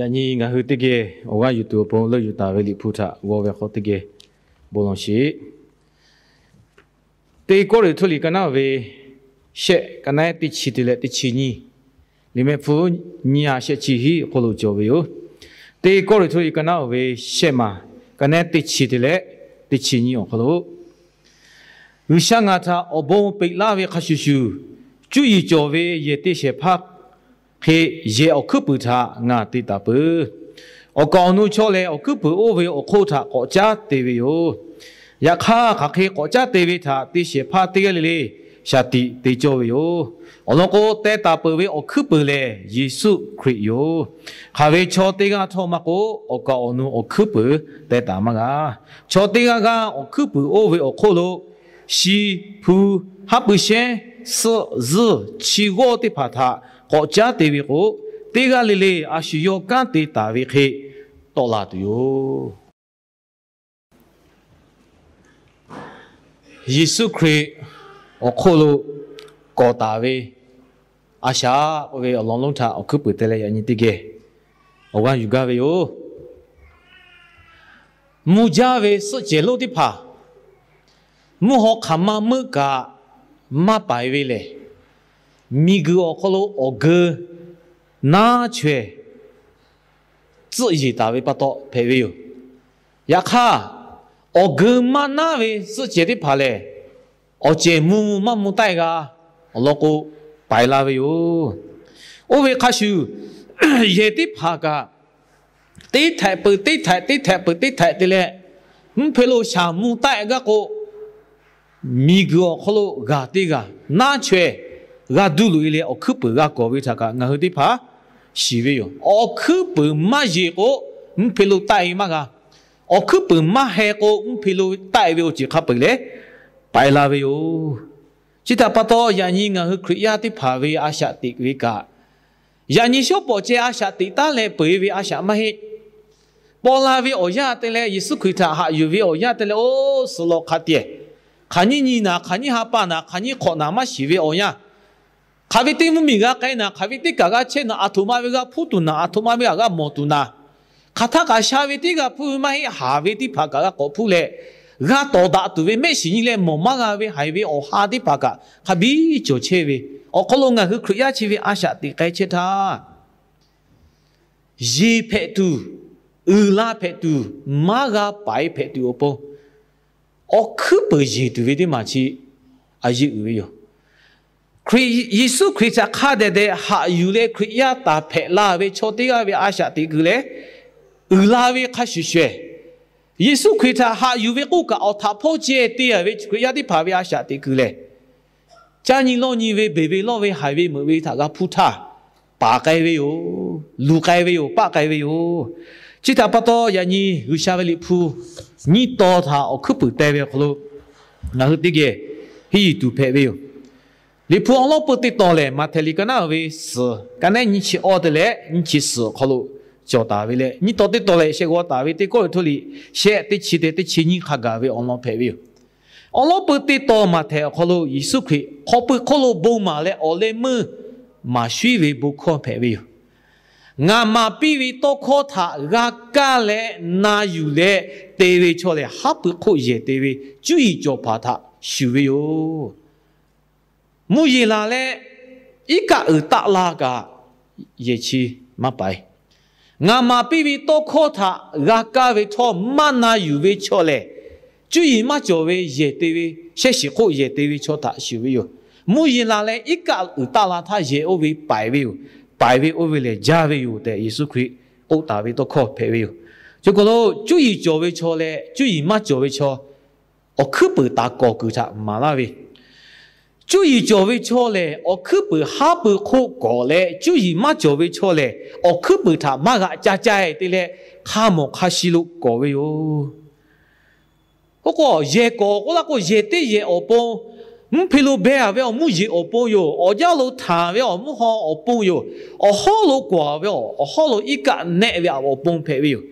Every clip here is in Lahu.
Yaꞈ nyi ngaˬ hui teˇ geh awˬ g'aˇ yuˬ tuˬ awˬ pon leuˆ yuˬ taˍ ve Liꞈ hpu htaꞈ g'aw ve hk'aw teˇ geh bon lawˬ sheˍ. Teˇ Kawˇrenˍhtuˆ liꞈ ka naˉ ve shehˆ, ka naˉ teˇ chi te leh teˇ chi nyiˇ, liꞈ mehˆ hpu nyiˇ ha shehˆ chi hiˉ awˬ hk'aw lo cawˬ ve yoˬ. Teˇ Kawˇrenˍhtuˆ liꞈ ka naˉ ve shehˆ maˬ, ka naˉ teˇ chi te leh teˇ chi nyiˇ awˬ hk'aw lo, G'uiˬsha ngaˬ htaꞈ awˬ bon peꞈ laˇ ve hk'a shuˍ shuˍ, cuˇ yiˍ cawˬ ve yehˬ te shehˍ hpaˇ hk'e yehˬ awˬ hkuiˉ puiˍ htaꞈ ngaˬ te taˍ peuˬ. Awˬ kaˍ awˬ nu chaw lehˬ, awˬ hkuiˉ puiˍ oˇ ve awˬ hk'oˆ htaꞈ k'awꞈ caˉ te ve yoˬ. Yaꞈ hk'aˇ, hk'aˬ hk'e k'awꞈ caˉ te ve htaꞈ te shehˍ hpaˇ teˇ g'aˇ le le shaˍ tiꞈ te cawˇ ve yoˬ. Awˬ lawn k'o, teh taˍ peuˬ ve awˬ hkuiˉ puiˍ lehˬ Yeˍsuˆ Hkriꞈ yoˬ. Hk'aˬ ve chaw teˇ g'aˇ htawˇ maˇ k'oˆ, awˬ kaˍ awˬ nu awˬ hkuiˉ puiˍ teh taˍ maˇ g'a. Chaw teˇ g'aˇ g'aˇ awˬ hkuiˉ puiˍ oˇ ve awˬ hk'oˆ lo shi, hpu, haˉ pui shehnˉ, suhˆ, zuhˇ, chi g'awˇ teˇ hpaˍ htaꞈ k'awꞈ caˉ te ve k'o, teˇ g'aˇ le le a shu yawˇ kanˉ te taˍ ve hk'e tawˆ la tuˬ yoˬ. Yeˍsuˆ Hkriꞈ awˬ hk'oˆ lo kawˍ taˍ ve a shaꞈ k'oˆ ve awˬ lawn lonˉ htaꞈ awˬ hkuiˉ puiˍ te leh yaꞈ nyi teˇ geh awˬ g'aˇ yuˬ gaˇ ve yoˬ. Mvuh jaˇ ve suhˆ cehˬ lonˉ teˇ hpaˍ mvuhˇ haw hk'aˬ ma meuˆ kaꞈ maˇ paiˍ ve lehˬ, miˬguiˬ awˬ hk'aw lo awˬ geu naˉ chaweh tcuhˆ yeˬ taˍ ve pa taw hpehꞈ ve yoˬ. Yaꞈ hk'aˇ, awˬ geu maˇ naˉ ve suhˆ cehˬ teˇ hpaˍ lehˬ, awˬ cehˬ mvuh maˇ mvuh taˆ g'a, awˬ lawn k'o, paiˍ la ve yoˬ. Oˇ ve hk'a shuˍ, yehˬ teˇ hpaˍ kaꞈ teˇ htehꞈ peuˬ teˇ htehꞈ, teˇ htehꞈ peuˬ teˇ htehꞈ te leh, mvuhˇ hpe lo shaˍ mvuh taˆ g'aˇ k'o, miˬguiˬ awˬ hk'aw lo g'aˬ teˇ g'aˬ naˉ chaweh g'a duˇ loꞈ e leh awˬ hkuiˉ puiˍ g'a kawˍ ve htaꞈ kaꞈ ngaˬ hui teˇ hpaˍ shiˍ ve yoˬ. Awˬ hkuiˉ puiˍ maˇ yeˬ k'o, mvuhˇ hpe lo taˆ e maˇ g'a. Awˬ hkuiˉ puiˍ maˇ heh k'o, mvuhˇ hpe lo taˆ e ve awˬ ceuˬ hk'a peu eˬ leh paiˍ la ve yoˬ. Chi htaꞈ pa taw, yaꞈ nyi ngaˬ hui Hkriꞈ yaˇ teˇ hpaˍ ve a shaꞈ teꞈ ve kaꞈ, yaꞈ nyi shawˉ pawˍ ceh a shaꞈ teꞈ taˉ leh peuˬ e ve a shaꞈ maˇ heˆ. Paw la ve awˬ yanˇ te leh, Yeˍsuˆ Hkriꞈ htaꞈ haꞈ yuˬ ve awˬ yanˇ te leh, oˇ suhˍ lawꞈ hk'a tiꞈ, hk'aˬ nyiˇ nyi naˍ, hk'aˬ nyiˇ ha pa naˍ, hk'aˬ nyiˇ hk'awꞈ naˍ maˇ shiˍ ve awˬ yanˇ, hk'aˬ ve teˇ mvuhˇ miˬ g'a k'ai naˍ, hk'aˬ ve teˇ kaˬ g'a chehˇ naˍ, aˬ htoꞈ ma ve g'a hpuˇ tuˬ naˍ, aˬ htoꞈ ma ve kaꞈ g'a mawˬ tuˬ naˍ, hk'aˬ htaˇ kaꞈ sha ve teˇ g'a hpuˇ ve maˇ heˆ, haˍ ve teˇ hpaˍ kaꞈ g'a k'awꞈ hpuˇ leh, g'a tawˍ daꞈ tuˬ ve mehˆ shiˍ nyi leh mawˬ maˇ g'a ve haiˬ ve awˬ ha teˇ hpaˍ kaꞈ hk'a biˇ cawˬ chehˇ ve awˬ hk'aw lo ngaˬ hui Hkriꞈ yaˇ chi ve a shaꞈ teꞈ k'ai chehˇ htaˇ, yeˬ hpehꞈ tuˬ, uiˍ la hpehꞈ tuˬ, maˇ g'a paiˍ hpehꞈ tuˬ awˬ pon, awˬ hkuiˉ puiˍ yeˬ tuˬ ve teˇ maˬ chi a yeˇ uiˍ ve yoˬ. Hkriꞈ, Yeˍsuˆ Hkriꞈ htaꞈ hk'a dehꞈ dehꞈ haꞈ yuˬ leh Hkriꞈ yaˇ taˍ hpehꞈ la ve chaw teˇ g'aˇ ve a shaꞈ teꞈ kuiˬ lehˬ, uiˍ la ve hk'a shuˍ shuˍ, Yeˍsuˆ Hkriꞈ htaꞈ haꞈ yuˬ ve k'oˆ kaꞈ awˬ htaꞈ hpawˇ ceh te a ve Hkriꞈ yaˇ teˇ hpaˍ ve a shaꞈ teꞈ kuiˬ lehˬ, caˇ nyi lawˇ nyi ve, beˬ ve lawˇ ve, haiˬ ve meuꞈ ve htaꞈ g'a hpuˇ htaˇ, paˍ k'ai ve yoˬ. Luˬ k'ai ve yoˬ. Paˆ k'ai ve yoˬ. Chi htaꞈ pa taw, yaꞈ nyi G'uiˬsha ve Liꞈ hpu nyiˇ taw htaꞈ awˬ hkuiˉ puiˍ teh ve awˬ hk'aw lo ngaˬ hui teˇ geh henˇ yuˬ tuˬ hpehꞈ ve yoˬ. Liꞈ hpu awˬ lawˉ peu teˇ taw lehˬ, Maꞈhtehˍ liꞈ ka naˉ ve suhˍ, ka naˉ nyiˇ chi awˇ te leh nyiˇ chi suhˍ awˬ hk'aw lo cawˬ taˍ ve leh, nyiˇ taw teˇ taw lehˬ, shehˆ g'aw taˍ ve Teˇ Kawˇrenˍhtuˆ liꞈ shehˆ, teˇ chi te, teˇ chi nyiˇ hk'a gaˬ ve awˬ lawn hpehꞈ ve yoˬ. Awˬ lawˉ peu teˇ taw Maꞈhtehˍ awˬ hk'aw lo Yeˍsuˆ Hkriꞈ hk'aw pui hk'oˆ lo bon maˍ leh awˬ leh meuˇ maˍ shuˉ ve bon hkawˇ hpehꞈ ve yoˬ. Ngaˬ maˍ piˇ ve tawˇ hkawˇ htaꞈ g'a kaˇ leh na yuˬ leh te ve chaw lehˬ, haˉ pui hk'oˆ yehˬ te ve cuˇ yiˍ cawˬ hpaˍ htaꞈ shuˍ ve yoˬ. Mvuhˇ yeˬ laˬ leh iˉ kaˆ uiˍ taˆ la kaꞈ, yehˬ chi maˇ paiˍ. Ngaˬ maˍ piˇ ve tawˇ hkawˇ htaꞈ g'a kaˇ ve htawˇ maˇ na yuˬ ve chaw lehˬ, cuˇ yiˍ maˇ cawˬ ve yehˬ te ve, shehˆ shiˍ hk'oˆ yehˬ te ve chaw htaꞈ shuˍ ve yoˬ. Mvuhˇ yeˬ laˬ leh iˉ kaˆ uiˍ taˆ la htaˇ yehˬ oˇ ve paiˍ ve yoˬ. Paiˍ ve oˇ ve lehˬ jaˇ ve yoˬ tehꞈ, Yeˍsuˆ Hkriꞈ k'oˆ taˍ ve tawˇ hkawˇ hpehꞈ ve yoˬ. Chi hk'aw lo cuˇ yiˍ cawˬ ve chaw leh cuˇ yiˍ maˇ cawˬ ve chaw, awˬ hkuiˉ puiˍ taˍ kawˍ kuiˬ htaꞈ maˍ laˇ ve, cuˇ yiˍ cawˬ ve chaw lehˬ, awˬ hkuiˉ puiˍ haˉ pui hk'oˆ kawˍ leh, cuˇ yiˍ maˇ cawˬ ve chaw lehˬ, awˬ hkuiˉ puiˍ htaꞈ maˇ g'aꞈ ca ca e te leh, hk'a mawˬ hk'a shi lo kawˍ ve yoˬ. Oˇ k'o, yehˬ kawˍ k'oˆ laˇ k'o, yehˬ teˇ yehˬ awˬ pon, mvuhˇ hpe lo beh a ve awˬ mvuhˇ yeˬ awˬ pon yoˬ. Awˬ jaˇ lo htanˍ ve awˬ mvuhˇ haw awˬ pon yoˬ. Awˬ hawˉ lo kawˍ ve, awˬ hawˉ lo iˉ kaˆ nehˆ ve awˬ pon hpehꞈ ve yoˬ.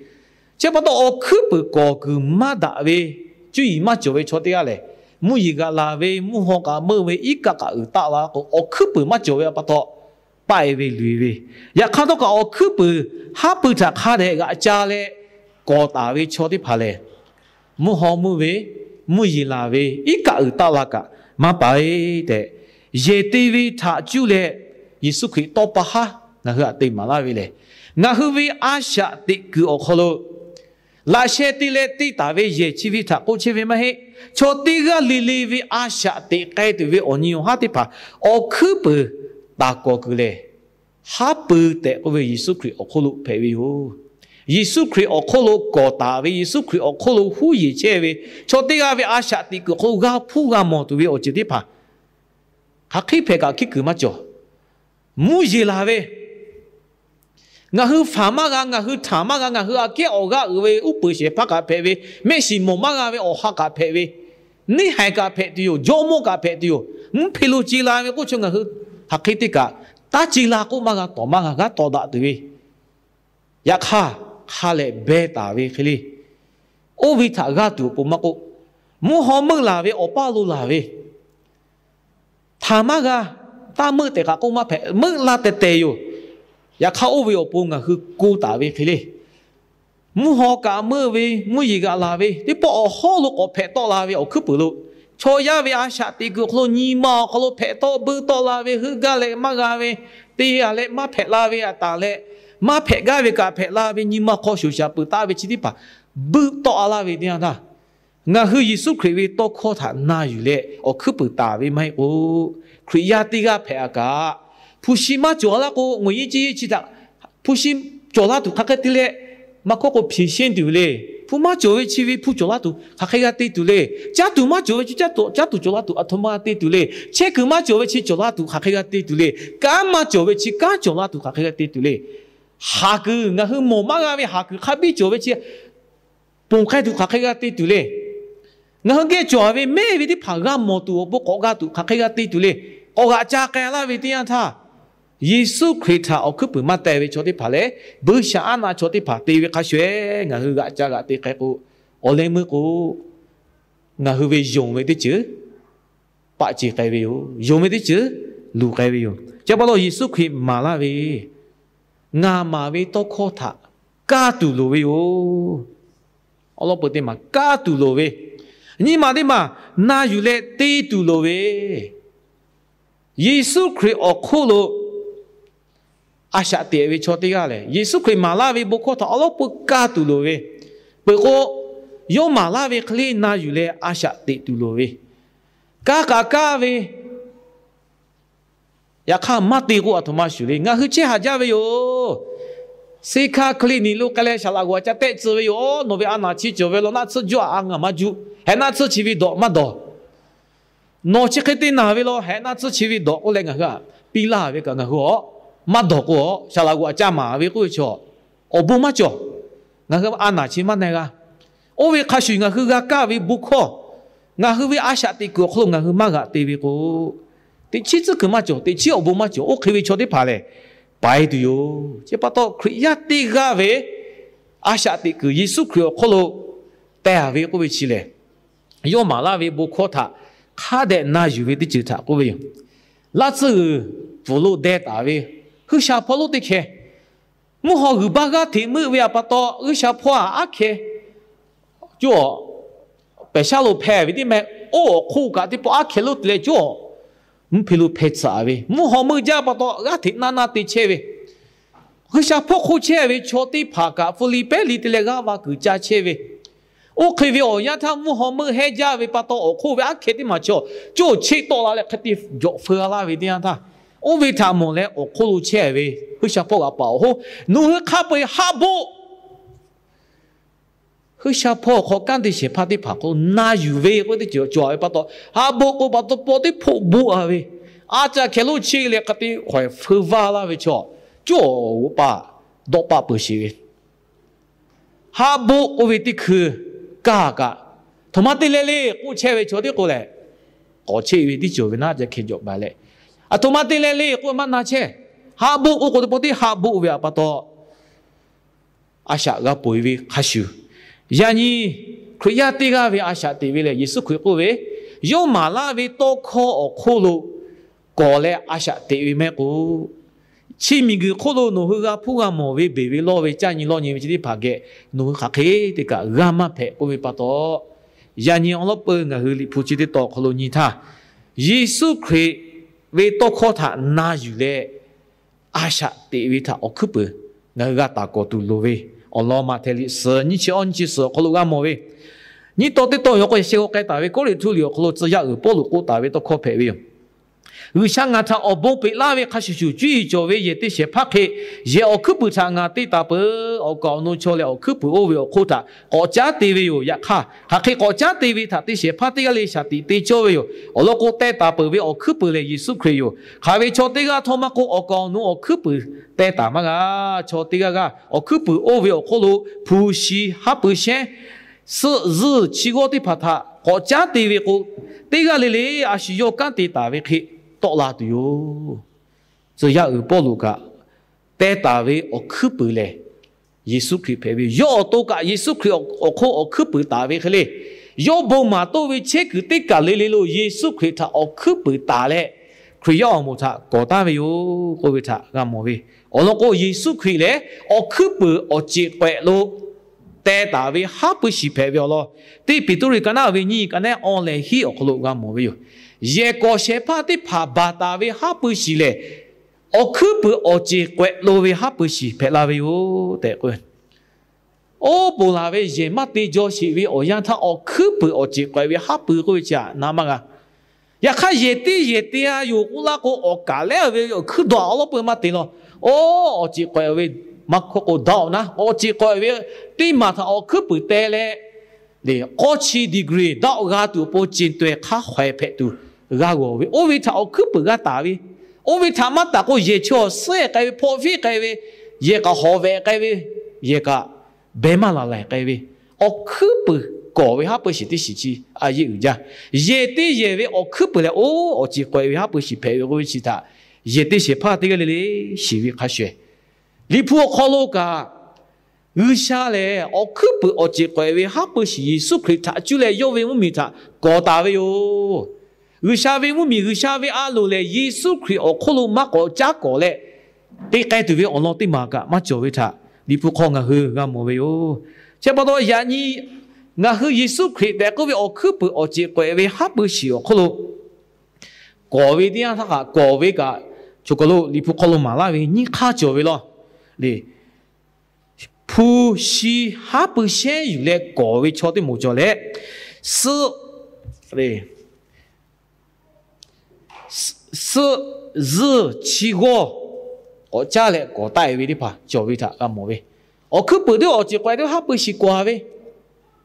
Chi pa taw, awˬ hkuiˉ puiˍ kawˍ kuiˬ maˇ daꞈ ve, cuˇ yiˍ maˇ cawˬ ve chaw teˇ g'aˇ lehˬ, mvuhˇ yeˬ g'aꞈ laˬ ve, mvuhˇ haw kaꞈ meuˇ ve, iˉ kaˆ kaꞈ uiˍ taˆ la k'o, awˬ hkuiˉ puiˍ maˇ cawˬ ve pa taw, paˆ-e ve luˬ-e ve. Yaꞈ hk'aˇ htawˇ kaꞈ awˬ hkuiˉ puiˍ haˉ pui htaꞈ hk'a dehꞈ g'aꞈ ca leh kawˍ taˍ ve chaw teˇ hpaˍ lehˬ, mvuhˇ haw meuˇ ve, mvuhˇ yeˬ laˬ ve, iˉ kaˆ uiˍ taˆ la kaꞈ maˇ paˍ-e tehꞈ, yehˬ te ve htaꞈ cuˇ leh Yeˍsuˆ Hkriꞈ tawˇ pa haˉ ngaˬ hui htaꞈ te maˍ laˇ ve lehˬ, ngaˬ hui ve a shaꞈ teꞈ kuiˬ awˬ hk'aw lo laꞈ sheh te leh te taˍ ve yehˬ chi ve htaꞈ k'oˆ chehˇ ve maˇ heˆ. Chaw teˇ g'aˇ le le ve a shaꞈ teꞈ k'ai tuˬ ve awˬ nyi awˬ haˉ teˇ hpaˍ awˬ hkuiˉ puiˍ taˍ kawˍ kuiˬ lehˬ, haˉ pui tehꞈ k'oˆ ve Yeˍsuˆ Hkriꞈ awˬ hk'oˆ lo hpehꞈ ve yoˬ. Yeˍsuˆ Hkriꞈ awˬ hk'oˆ lo kawˍ taˍ ve, Yeˍsuˆ Hkriꞈ awˬ hk'oˆ lo huˉ yeˬ chehˇ ve, chaw teˇ g'aˇ ve a shaꞈ teꞈ kuiˬ awˬ hk'aw lo g'a hpuˇ g'a mawˬ tuˬ ve awˬ ceuˬ teˇ hpaˍ hk'aˬ hk'e hpehꞈ kaꞈ hkiˉ kuiˬ maˇ cawˬ. Mvuhˇ yeˬ laˬ ve, ngaˬ hui faˍ maˇ g'a, ngaˬ hui htaˍ maˇ g'a, ngaˬ hui aꞈ kehˉ awˬ g'aˇ uiˍ ve uˉ peunˍ shehˍ hpaˇ kaꞈ hpehꞈ ve, mehˆ shiˍ mawˬ maˇ g'a ve awˬ ha kaꞈ hpehꞈ ve, neˇ haiˬ kaꞈ hpehꞈ tuˬ yoˬ, jawˇmawˇ kaꞈ hpehꞈ tuˬ yoˬ. Mvuhˇ hpe lo ce la ve k'oˆ chaw ngaˬ hui hk'aˬ hk'e te kaꞈ taˇ ce la k'oˆ maˇ g'a, tawˍ maˇ g'a, g'a tawˍ daꞈ tuˬ ve. Yaꞈ hk'aˇ, hk'a lehꞈ beh taˍ ve hk'e le, oˇ ve htaꞈ g'aˇ tuˬ awˬ pon maˇ k'oˆ, mvuhˇ haw meuˇ laˬ ve, awˬ paˇ lo laˬ ve, htaˍ maˇ g'a, taˇ meuˆ tehꞈ kaꞈ k'oˆ maˇ hpehꞈ, meuˆ la tehˬ tehˬ yoˬ. Yaꞈ hk'aˇ, oˇ ve awˬ pon ngaˬ hui ko taˍ ve hk'e le, mvuhˇ haw kaꞈ meuˇ ve, mvuhˇ yeˬ g'aꞈ laˬ ve, teˇ pawˆ awˬ hawˉ lo k'awꞈ hpehꞈ tawˆ la ve awˬ hkuiˉ puiˍ lo, chaw yaˇ ve a shaꞈ teꞈ kuiˬ awˬ hk'aw lo nyi ma awˬ hk'aw lo hpehꞈ tawˆ beuˆ tawˆ la ve, heuˆ gaˇ leh maˇ g'a ve, te-a leh maˇ hpehꞈ la ve, aꞈ taˍ leh maˇ hpehꞈ gaˇ ve kaꞈ hpehꞈ la ve, nyi ma hk'aw shoˍ shaˍ peuˬ taˍ ve chi teˇ hpaˍ beuˆ tawˆ-a laˇ ve teˇ yanˇ htaˇ, ngaˬ hui Yeˍsuˆ Hkriꞈ ve tawˇ hkawˇ htaꞈ na yuˬ leh awˬ hkuiˉ puiˍ taˍ ve maˇ heˆ k'o, Hkriꞈ yaˇ teˇ g'aˇ hpehꞈ-a kaꞈ, hpu shi maˇ cawˬ laˇ k'o, ngawˬ yeˇ ceˇ yeˇ chi htaꞈ hpu shi cawˬ laˇ tuˬ hk'aˬ hk'e te leh, maˇ hkawˇ k'o ဖြေရှင်း tuˬ le. Hpu maˇ cawˬ ve chi ve hpu cawˬ laˇ tuˬ hk'aˬ hk'e g'a te tuˬ le. Caˇ tuˬ maˇ cawˬ ve chi caˇ tuˬ, caˇ tuˬ cawˬ laˇ tuˬ aˬ htoꞈ ma g'a te tuˬ le. Chehˇ kuiˬ maˇ cawˬ ve chi cawˬ laˇ tuˬ hk'aˬ hk'e g'a te tuˬ le. Kanˉ maˇ cawˬ ve chi kanˉ cawˬ laˇ tuˬ hk'aˬ hk'e g'a te tuˬ le. Haˍ kuiˬ, ngaˬ hui mawˬ maˇ g'a ve haˍ kuiˬ hk'a biˇ cawˬ ve chi ponˬ k'ai tuˬ hk'aˬ hk'e g'a te tuˬ le. Ngaˬ hui geh cawˬ ve mehˆ ve teˇ hpaˍ g'a mawˬ tuˬ awˬ pon k'awꞈ g'a tuˬ hk'aˬ hk'e g'a te tuˬ le. K'awꞈ g'aꞈ ca k'ai laˇ ve teˇ yanˇ htaˇ, Yeˍsuˆ Hkriꞈ htaꞈ awˬ hkuiˉ puiˍ maˇ teh ve chaw teˇ hpaˍ leh, buiˇshaˆaˉnaˆ chaw teˇ hpaˍ te ve hk'a shuˍ-eˬ ngaˬ hui g'aꞈ ca g'aꞈ te k'ai k'o, awˬ leh meuˇ k'o, ngaˬ hui ve yonˍ ve teˇ ceuˬ paˆ ce k'ai ve yoˬ. Yonˍ ve teˇ ceuˬ luˬ k'ai ve yoˬ. Chi pa taw Yeˍsuˆ Hkriꞈ maˍ laˇ ve, ngaˬ maˍ ve tawˇ hkawˇ htaꞈ kaˇ tuˬ loˍ ve yoˬ. Awˬ lawn peuˬ teˇ maˬ kaˇ tuˬ loˍ ve, nyi ma teˇ maˬ na yuˬ leh te tuˬ loˍ ve, Yeˍsuˆ Hkriꞈ awˬ hk'oˆ lo a shaꞈ teꞈ ve chaw teˇ g'aˇ lehˬ, Yeˍsuˆ Hkriꞈ maˍ laˇ ve bon hkawˇ htaꞈ awˬ lawn peuˬ kaˇ tuˬ loˍ ve, peuˬ k'o, yawˇ maˍ laˇ ve hk'e le na yuˬ leh a shaꞈ teꞈ tuˬ loˍ ve, kaˇ kaꞈ kaˇ ve, yaꞈ hk'aˇ maˇ te k'o aˬ htoꞈ ma shuˍ le. Ngaˬ hui chehˇ haˍ jaˇ ve yoˬ. Seˇ hkaˇ คลินิก lo k'ai leh saˍ laꞈ g'oˍ aꞈ ca tehˆ tcuh ve yoˬ. Nawˬ ve a naˬ chi cawˬ ve law naˆ tsuhˇ juˇ a ngaˬ maˇ juˇ, heh naˆ tsuhˇ chi ve dawꞈ maˇ dawˬ. Nawˬ chi hk'e te naˬ ve law, heh naˆ tsuhˇ chi ve dawꞈ k'oˆ leh ngaˬ hui aꞈ piˇ laˇ ve kaꞈ ngaˬ hui aˬ maˇ dawˬ k'o, saˍ laꞈ g'oˍ aꞈ ca maˍ ve k'oˆ ve chaw awˬ bon maˇ cawˬ. Ngaˬ hui a naˬ chi maˇ na g'a. Oˇ ve hk'a shuˍ ngaˬ hui g'a kaˇ ve bon hkawˇ, ngaˬ hui ve a shaꞈ teꞈ kuiˬ awˬ hk'aw lo ngaˬ hui maˇ g'aꞈ te ve k'o, teꞈ chiˉ tcuhˉ kuiˬ maˇ cawˬ, teꞈ chiˉ awˬ bon maˇ cawˬ. Oˇ hk'e ve chaw teˇ hpaˍ lehˬ, paiˍ tuˬ yoˬ. Chi pa taw Hkriꞈ yaˇ teˇ g'aˇ ve a shaꞈ teꞈ kuiˬ Yeˍsuˆ Hkriꞈ awˬ hk'aw lo teh-a ve k'oˆ ve chi lehˬ, yawˇ maˍ laˇ ve bon hkawˇ htaꞈ hk'a dehꞈ na yuˬ ve teˇ ceuˬ htaꞈ k'oˆ ve yoˬ. Laˇ tsuhˇ g'uiˬ pfuhˍ lo deh taˍ ve G'uiˬsha hpawˇ lonˉ teˇ hkeh, mvuhˇ haw g'uiˬ baˆ g'aˇ hteꞈ meuˆ ve aꞈ pa taw, G'uiˬsha hpawˇ aꞈ aˉ hkeh cawˇ pehˬ shaˉ lo hpeh ve teˇ meh, oˇ awˬ hk'oˆ kaꞈ teˇ pawˆ aˉ hkeh lonˉ te leh cawˇ mvuhˇ hpe lo hpeh tsuhꞈ ve, mvuhˇ haw meuˇ jaˇ pa taw g'aˇ hteꞈ naˆ naˆ te chehˇ ve, G'uiˬsha hpawˇ hk'oˆ chehˇ ve chaw teˇ hpaˍ kaꞈ pu li pehˉ li te leh g'aˇ va kuiˬ ca chehˇ ve, oˇ hk'e ve awˬ yanˇ htaˇ mvuhˇ haw meuˇ hehˉ jaˇ ve pa taw awˬ hk'oˆ ve aˉ hkeh teˇ maˬ chaw cawˇ cheˆ tawˆ la leh hk'e te jawꞈ feu-a laˇ ve teˇ yanˇ htaˇ, oˇ ve htaꞈ mawˬ leh awˬ hk'oˆ lo chehˇ ve G'uiˬsha hpawˇ g'aꞈ paˍ awˬ hoˉ, nawˬ hui hk'a peu-eˬ haˆ boˆ G'uiˬsha hpawˇ awˬ hk'aw kanˉ te shehˍ hpaˇ teˇ hpaˍ k'o na yuˬ ve k'oˆ ve teˇ ceuˬ cawˬ ve pa taw, haˆ boˆ k'oˆ pa taw paw teˇ hpoˆ boˆ-a ve, a ca hkeh lonˉ cheˆ leh hk'a te hk'awehˬ feu vaˇ laˇ ve chaw cawˇ-oˬ paˆ dawˆ paˆ peuˬ sheˍ ve, haˆ boˆ k'oˆ ve teˇ hkui kaˇ kaꞈ, aˬ htoꞈ ma te leh le k'oˆ chehˇ ve chaw teˇ k'o lehˬ, k'awꞈ cheˆ ve teˇ ceuˬ ve naˉ ca hkeh jawꞈ baˬ leh, aˬ htoꞈ ma te leh le k'oˆ maˇ na chehˇ. Haˆ boˆ k'oˆ k'o teˇ pawˆ teˇ haˆ boˆ ve aꞈ pa taw, a shaꞈ g'a peuˬ-e ve hk'a shuˍ, yaꞈ nyi Hkriꞈ yaˇ teˇ g'aˇ ve a shaꞈ teꞈ ve lehˬ, Yeˍsuˆ Hkriꞈ k'oˆ ve, yawˇ maˍ laˇ ve tawˇ hkawˇ awˬ hk'oˆ lo kawˍ leh a shaꞈ teꞈ ve mehˆ k'o, Chi miˬguiˬ hk'oˆ lo nawˬ hui g'a hpuˇ g'a mawˬ ve beˬ ve lawˇ ve caˇ nyi lawˇ nyi ve chi teˇ hpaˍ geh nawˬ hui hk'aˬ hk'e te kaꞈ g'a maˇ hpehꞈ k'oˆ ve pa taw, yaꞈ nyi awˬ lawn peuˬ ngaˬ hui Liꞈ hpu chi teˇ tawn awˬ hk'aw lo nyi htaˇ, Yeˍsuˆ Hkriꞈ ve tawˇ hkawˇ htaꞈ na yuˬ leh, a shaꞈ teꞈ ve htaꞈ awˬ hkuiˉ puiˍ ngaˬ hui g'a taˍ kawꞈ tuˬ loˍ ve awˬ lawn Maꞈhtehˍ liꞈ suhˍ nyiˇ chi awˇ nyiˇ chi suhˍ awˬ hk'aw lo g'a mawˬ ve, nyiˇ tawn teˇ tawn awˬ hk'aw lo yaꞈ sheh g'aw k'ai taˍ ve Kawˇrenˍhtuˆ liꞈ awˬ hk'aw lo tcuh yaˇ uiˍ Pawˇluꞈ k'oˆ taˍ ve tawˇ hkawˇ hpehꞈ ve yoˬ. G'uiˬsha ngaˬ htaꞈ awˬ bon peꞈ laˇ ve hk'a shuˍ shuˍ, cuˇ yiˍ cawˬ ve yehˬ te shehˍ hpaˇ hk'e, yehˬ awˬ hkuiˉ puiˍ htaꞈ ngaˬ te taˍ peuˬ. Awˬ kaˍ awˬ nu chaw leh awˬ hkuiˉ puiˍ oˇ ve awˬ hk'oˆ htaꞈ k'awꞈ caˉ te ve yoˬ. Yaꞈ hk'aˇ, hk'aˬ hk'e k'awꞈ caˉ te ve htaꞈ te shehˍ hpaˇ teˇ g'aˇ le shaˍ tiꞈ te cawˇ ve yoˬ. Awˬ lawn k'o, teh taˍ peuˬ ve awˬ hkuiˉ puiˍ lehˬ Yeˍsuˆ Hkriꞈ yoˬ. Hk'aˬ ve chaw teˇ g'aˇ htawˇ maˇ k'oˆ, awˬ kaˍ awˬ nu awˬ hkuiˉ puiˍ teh taˍ maˇ g'a. Chaw teˇ g'aˇ g'aˇ awˬ hkuiˉ puiˍ oˇ ve awˬ hk'oˆ lo hpu shi haˉ pui shehnˉ, suhˆ zuhˇ chi g'awˇ teˇ hpaˍ htaꞈ k'awꞈ caˉ te ve k'o, teˇ g'aˇ le le a shu yawˇ kanˉ te taˍ ve hk'e tawˆ la tuˬ yoˬ. Tcuh yaˇ uiˍ Pawˇluꞈ kaꞈ, teh taˍ ve awˬ hkuiˉ puiˍ lehˬ Yeˍsuˆ Hkriꞈ hpehꞈ ve yoˬ. Yawˇ awˬ to kaꞈ Yeˍsuˆ Hkriꞈ awˬ hk'oˆ awˬ hkuiˉ puiˍ taˍ ve hk'e le, yawˇ bon maˍ toˇ ve chehˇ kuiˬ teˇ kaˬ le le lo Yeˍsuˆ Hkriꞈ htaꞈ awˬ hkuiˉ puiˍ taˍ leh, Hkriꞈ yaˇ awˬ moˍ htaꞈ kawˍ taˍ ve yoˬ k'oˆ ve htaꞈ g'a mawˬ ve. Awˬ lawn k'o, Yeˍsuˆ Hkriꞈ lehˬ awˬ hkuiˉ puiˍ awˬ ceˬ k'awehꞈ lo teh taˍ ve haˉ pui shiˍ hpehꞈ ve awˬ lawn, teˇ Peˍtruˆ ka naˉ ve nyiˇ ka naˉ awˇ leh hiˉ awˬ hk'aw lo g'a mawˬ ve yoˬ. Yehˬ kawꞈ shehˍ hpaˇ teˇ hpaˍ baˬ taˍ ve haˉ pui shiˍ lehˬ, awˬ hkuiˉ puiˍ awˬ ceˬ k'awehꞈ lo ve haˉ pui shiˍ hpehꞈ la ve yoˬ tehꞈ k'o, oˇ ponˬ laˬ ve yehˬ maˇ te jaw sheˍ ve awˬ yanˇ htaˇ awˬ hkuiˉ puiˍ awˬ ceˬ k'awehꞈ ve haˉ pui k'oˆ ve chi htaꞈ na maˇ g'a. Yaꞈ hk'aˇ, yehˬ teˇ yehˬ te a yoˬ k'oˆ laˇ k'o, awˬ kaˍ lehˉ ve awˬ hkuiˉ dawˬ awˬ lawn peuˬ maˇ te law. Oˇ awˬ ceˬ k'awehꞈ ve maˇ hkawˇ k'o daꞈ-oˬ naˉ, awˬ ceˬ k'awehꞈ ve teˇ maˬ htaꞈ awˬ hkuiˉ puiˍ teh leh, k'awˇ chi degree daꞈ g'a tuˬ awˬ pon ceh taweh hk'a hk'awehˍ hpehꞈ tuˬ g'a g'awˬ ve, oˇ ve htaꞈ awˬ hkuiˉ puiˍ g'a taˍ ve, oˇ ve htaꞈ maˇ taˍ k'o yehˬ chaw suhˉ-ehˍ k'ai ve, hpawˇ fiˉ k'ai ve, yehˬ kaꞈ hawˍ vehꞈ k'ai ve, yehˬ kaꞈ behˬ maˇ laˬ laiˬ k'ai ve, awˬ hkuiˉ puiˍ kawˍ ve haˉ pui shiˍ teˇ shiˍ chi a yeˇ uiˍ jaˇ. Yehˬ teˇ yehˬ ve awˬ hkuiˉ puiˍ lehˬ, oˇ awˬ ceˬ k'awehꞈ ve haˉ pui shiˍ hpehꞈ ve k'oˆ ve chi htaꞈ yehˬ teˇ shehˍ hpaˇ teˇ g'aˇ le le shiˍ ve hk'a shuˍ-ehˍ, Liꞈ hpu awˬ hk'aw lo kaꞈ G'uiˬsha lehˬ awˬ hkuiˉ puiˍ awˬ ceˬ k'awehꞈ ve haˉ pui shiˍ Yeˍsuˆ Hkriꞈ htaꞈ cuˇ leh yawˇ ve mvuhˇmiˬ htaꞈ kawˍ taˍ ve yoˬ. G'uiˬsha ve mvuhˇmiˬ, G'uiˬsha ve a loˍ lehˬ Yeˍsuˆ Hkriꞈ awˬ hk'oˆ lo maˇ k'awꞈ caˉ kawˍ leh, te k'ai tuˬ ve awˬ lawn teˇ maˬ kaꞈ maˇ cawˬ ve htaꞈ Liꞈ hpu hk'aw ngaˬ hui g'a mawˬ ve yoˬ. Chi pa taw yaꞈ nyi ngaˬ hui Yeˍsuˆ Hkriꞈ tehꞈ k'oˆ ve awˬ hkuiˉ puiˍ awˬ ceˬ k'awehꞈ ve haˉ pui shiˍ awˬ hk'oˆ lo kawˍ ve teˇ yanˇ htaˇ kaꞈ kawˍ ve kaꞈ, choˬ kaˬ lo Liꞈ hpu hk'aw lo maˍ laˇ ve nyiˇ hk'aˇ cawˬ ve law. Hpu shi haˉ pui shehnˉ yuˬ leh kawˍ ve chaw teˇ moˍ cawˬ leh, suhˆ, suhˆ zuhˇ chi g'awˇ k'awꞈ caˉ leh kawˍ taˆ-e ve teˇ hpaˍ cawˬ ve htaꞈ g'a mawˬ ve. Awˬ hkuiˉ puiˍ teˇ awˬ ceˬ k'awehꞈ teˇ haˉ pui shiˍ kawˍ ve,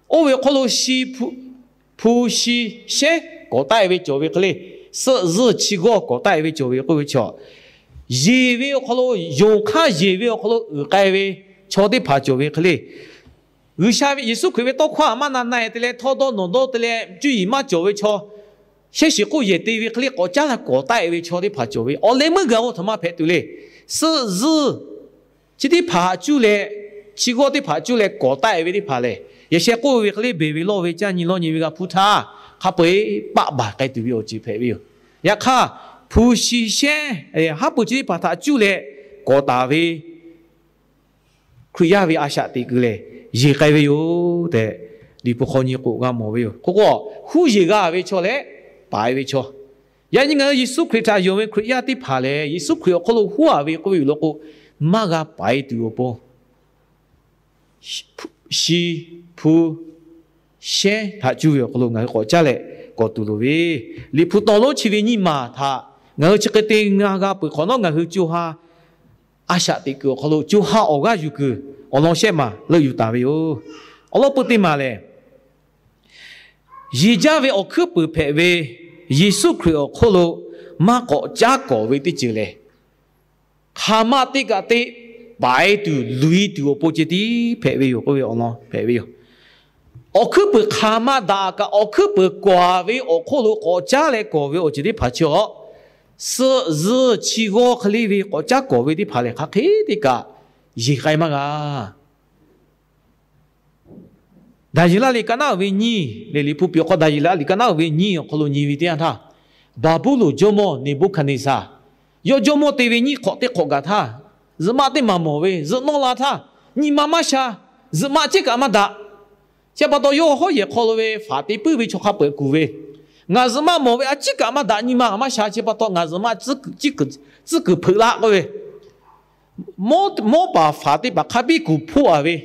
oˇ ve awˬ hk'aw lo shi hpu shi shehnˉ kawˍ taˆ-e ve cawˬ ve hk'e le, suhˆ zuhˇ chi g'awˇ kawˍ taˆ-e ve cawˬ ve k'oˆ ve chaw, yeˬ ve awˬ hk'aw lo, yonˍ hk'aˇ yeˬ ve awˬ hk'aw lo uiˍ k'ai ve chaw teˇ hpaˍ cawˬ ve hk'e le, G'uiˬsha ve Yeˍsuˆ Hkriꞈ ve tawˇ hkawˇ htaꞈ maˇ na na-e te leh htawˇ dawˇ nawˬ dawˇ te leh cuˇ yiˍ maˇ cawˬ ve chaw, shehˉ shiˍ k'oˆ yehˬ te ve hk'e le k'awꞈ caˉ leh kawˍ taˆ-e ve chaw teˇ hpaˍ cawˬ ve. Awˬ leh meuˇ gaˬ-oˬ htaꞈ maˇ hpehꞈ tuˬ le. Suhˆ zuhˇ chi teˇ hpaˍ htaꞈ cuˇ leh, chi g'awˇ teˇ hpaˍ htaꞈ cuˇ leh kawˍ taˆ-e ve teˇ hpaˍ lehˬ, yehˬ sheh k'oˆ ve hk'e le beˬ ve lawˇ ve caˇ nyi lawˇ nyi ve g'a hpuˇ htaˇ, hk'a peu-eˬ paˆ baˬ k'ai tuˬ ve awˬ ceuˬ hpehꞈ ve yoˬ. Yaꞈ hk'aˇ, hpu shi shehnˉ haˉ pui chi teˇ hpaˍ htaꞈ cuˇ leh kawˍ taˍ ve Hkriꞈ yaˇ ve a shaꞈ teꞈ kuiˬ lehˬ, yeˬ k'ai ve yoˬ tehꞈ, Liꞈ hpu hk'aw nyi k'o g'a mawˬ ve yoˬ. K'o k'o, huˉ yeˬ g'a ve chaw leh paiˍ ve chaw, yaꞈ nyi ngaˬ hui Yeˍsuˆ Hkriꞈ htaꞈ yonˍ ve Hkriꞈ yaˇ teˇ hpaˍ lehˬ, Yeˍsuˆ Hkriꞈ awˬ hk'aw lo huˉ-a ve k'oˆ ve yoˬ law k'o, maˇ g'a paiˍ tuˬ awˬ pon shi hpu shehnˉ htaꞈ cuˇ ve awˬ hk'aw lo ngaˬ hui k'awꞈ caˉ leh kawˍ tuˬ loˍ ve. Liꞈ hpu tawˇ lonˉ chi ve nyiˇ maˬ htaꞈ ngaˬ hui chi hk'e te ngaˬ g'a peuˬ hk'awꞈ nawˉ, ngaˬ hui co ha a shaꞈ teꞈ kuiˬ awˬ hk'aw lo co ha awˬ g'aˇ yuˬ kuiˬ awˬ lawn shehˆ maˬ leuˆ yuˬ taˍ ve yoˬ. Awˬ lawn peu teˇ maˬ lehˬ, yeˬ jaˇ ve awˬ hkuiˉ puiˍ hpehꞈ ve Yeˍsuˆ Hkriꞈ awˬ hk'oˆ lo maˇ k'awꞈ caˉ kawˍ ve teˇ ceuˬ lehˬ, hk'aˬ ma teˇ kaꞈ te paiˍ tuˬ luˬ-i tuˬ awˬ pon ceh tiˉ hpehꞈ ve yoˬ k'oˆ ve awˬ lawn hpehꞈ ve yoˬ. Awˬ hkuiˉ puiˍ hk'aˬ ma daꞈ kaꞈ awˬ hkuiˉ puiˍ kawˍ ve awˬ hk'oˆ lo k'awꞈ caˉ leh kawˍ ve awˬ ceuˬ teˇ hpaˍ chi-awˬ, suhˆ zuhˇ chi g'awˇ hk'e le ve k'awꞈ caˉ kawˍ ve teˇ hpaˍ lehˬ, hk'aˬ hk'e teˇ kaꞈ yeˬ k'ai maˇ g'a. Daˍyeˍlaˆ liꞈ ka naˉ uiˍ ve nyiˇ lehˬ, Liꞈ hpu piˍ awˬ hk'aw Daˍyeˍlaˆ liꞈ ka naˉ uiˍ ve nyiˇ awˬ hk'aw lo nyi ve teˇ yanˇ htaˇ, Baˍbuˍlonˍ jawˇmawˇ Neˍbuˆhkaˍneˍsaˍ Yawˇ jawˇmawˇ te ve nyiˇ hk'awꞈ teˇ hk'awꞈ gaˬ htaˇ, zuhꞈ maˆ teˇ maˬ mawˬ ve, zuhꞈ nawˇ la htaˇ, nyi ma maˇ sha, zuhꞈ maˆ ciˉ kaꞈ maˇ daꞈ. Chi pa taw yawˇ hawˉ yehˬ hk'aw lo ve faˍ te puiˉ ve chaw hk'a peu-eˬ kuˬ ve, Ngaˬ zuhꞈ maˆ mawˬ ve a ciˉ kaꞈ maˇ daꞈ, nyi ma maˇ sha, chi pa taw ngaˬ zuhꞈ maˆ tcuhˉ kuiˬ hpeuꞈ laˇ k'oˆ ve, mawˇ paˍ faˍ teˇ hpaˍ hk'a biˇ kuˬ hpoˆ a ve,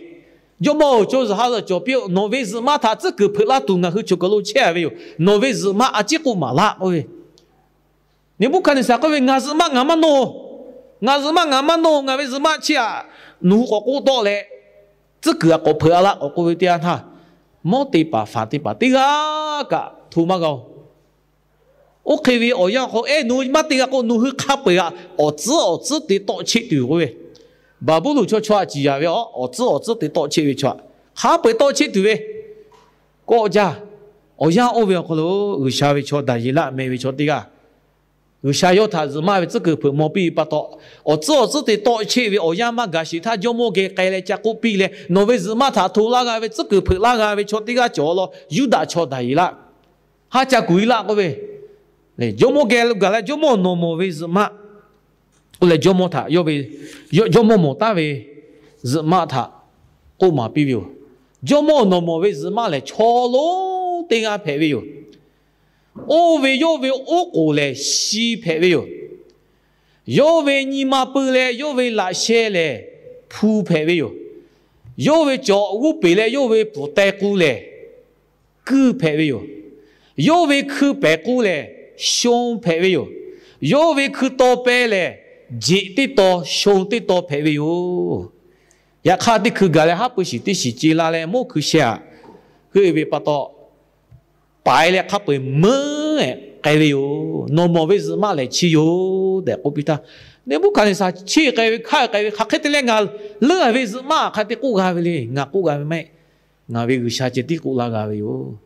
Jawˇmawˇ-oˬ, chaw zuhꞈ ha zuhꞈ cawˬ piˇ-oˆ. Nawˬ ve zuhꞈ maˆ htaꞈ tcuhˉ kuiˬ hpeuꞈ laˇ tuˬ ngaˬ hui choˬ kaˬ lo chehˇ a ve yoˬ. Nawˬ ve zuhꞈ maˆ a ciˉ k'oˆ maˍ laˇ k'oˆ ve, Neˍbuˆhkaˍneˍsaˍ k'oˆ ve, Ngaˬ zuhꞈ maˆ ngaˬ maˇ nawˇ. Ngaˬ zuhꞈ maˆ ngaˬ maˇ nawˇ. Ngaˬ ve zuhꞈ maˆ chi htaꞈ nawˬ hui k'awꞈ k'oˆ tawˆ leh, tcuhˉ kuiˬ htaꞈ k'awꞈ hpeuꞈ a laˇ k'awꞈ k'oˆ ve teˇ yanˇ htaˇ, mawˇ teˇ hpaˍ faˍ teˇ hpaˍ teˇ g'aˇ kaꞈ hto maˇ g'a-oˬ. Oˇ hk'e ve awˬ yanˇ hk'aw, Eˇ, nawˬ hui maˇ te g'a k'o, nawˬ hui hk'a peu-eˬ htaꞈ awˬ tcuhˉ awˬ tcuhˉ te tawˆ cheˆ tuˬ yoˬ kawˇ ve, Baˍbuˍlonˍ chaw chaw htaꞈ ciˍ yanˍ ve awˬ tcuhˉ awˬ tcuhˉ te tawˆ cheˆ ve chaw htaꞈ hk'a peu-eˬ tawˆ cheˆ tuˬ ve kawˆ jaˇ. Awˬ yanˇ oˇ ve awˬ hk'aw lo G'uiˬsha ve chaw Daˍyeˍlaˆ meh ve chaw teˇ g'aˇ, G'uiˬsha yawˇ htaꞈ zuhꞈ maˆ ve tcuhˉ kuiˬ hpeuꞈ maw piˇ ve pa taw, awˬ tcuhˉ awˬ tcuhˉ te tawˆ cheˆ ve awˬ yanˇ maˇ gaˬ sheˍ htaˇ, jawˇmawˇ geh k'ai leh ca k'oˆ piˇ leh, Nawˬ ve zuhꞈ maˆ htaꞈ hto laˇ g'a ve, tcuhˉ kuiˬ hpeuꞈ laˇ g'a ve chaw teˇ g'aˇ cawˬ law. Yuˇdaꞈ chaw Daˍyeˍlaˆ haˉ ca kuˬ e laˇ k'oˆ ve, jawˇmawˇ geh lo gaˬ leh, Jawˇmawˇ, nawˬ mawˬ ve zuhꞈ maˆ k'oˆ leh, jawˇmawˇ htaꞈ yawˇ ve, jawˇmawˇ mawˬ taˉ ve zuhꞈ maˆ htaꞈ k'oˆ maˍ piˇ ve yoˬ. Jawˇmawˇ, nawˬ mawˬ ve zuhꞈ maˆ lehˬ, chaw lonˉ teˇ g'aˇ hpehꞈ ve yoˬ. Oˇ ve yawˇ ve oˉ k'oˍ lehˬ, shi hpehꞈ ve yoˬ. Yawˇ ve nyi ma pui leh yawˇ ve laꞈ sheh lehˬ, hpu hpehꞈ ve yoˬ. Yawˇ ve cawꞈ g'oˇ peˬ leh yawˇ ve pfuhˍ teh k'u lehˬ, kuiˇ hpehꞈ ve yoˬ. Yawˇ ve hkui pehˍ k'u lehˬ, shon hpehꞈ ve yoˬ. Yawˇ ve hkui taw peh lehˬ, jeꞈ teˇ taw, shon teˇ taw hpehꞈ ve yoˬ. Yaꞈ hk'aˇ, teˇ hkui gaˬ leh haˉ pui shiˍ teˇ shiˍ ce la leh mawˇ hkui sheh aꞈ, heuˆ ve pa taw, paiˍ leh hk'a peu-eˬ meuˉ-ehˍ k'ai ve yoˬ. Nawˬ mawˬ ve zuhꞈ maˆ lehˬ chi yoˬ tehꞈ k'oˆ piˇ htaˇ, Neˍbuˆhkaˍneˍsaˍ cheˇ k'ai ve, hkanˇ k'ai ve, Hk'aˬ hk'e te leh ngaˬ leuˉ ve zuhꞈ maˆ hk'a te k'oˆ g'a ve le. Ngaˬ k'oˆ g'a ve maˇ heˆ. Ngaˬ ve G'uiˬsha ceh tiˉ k'oˆ laˇ g'a ve yoˬ.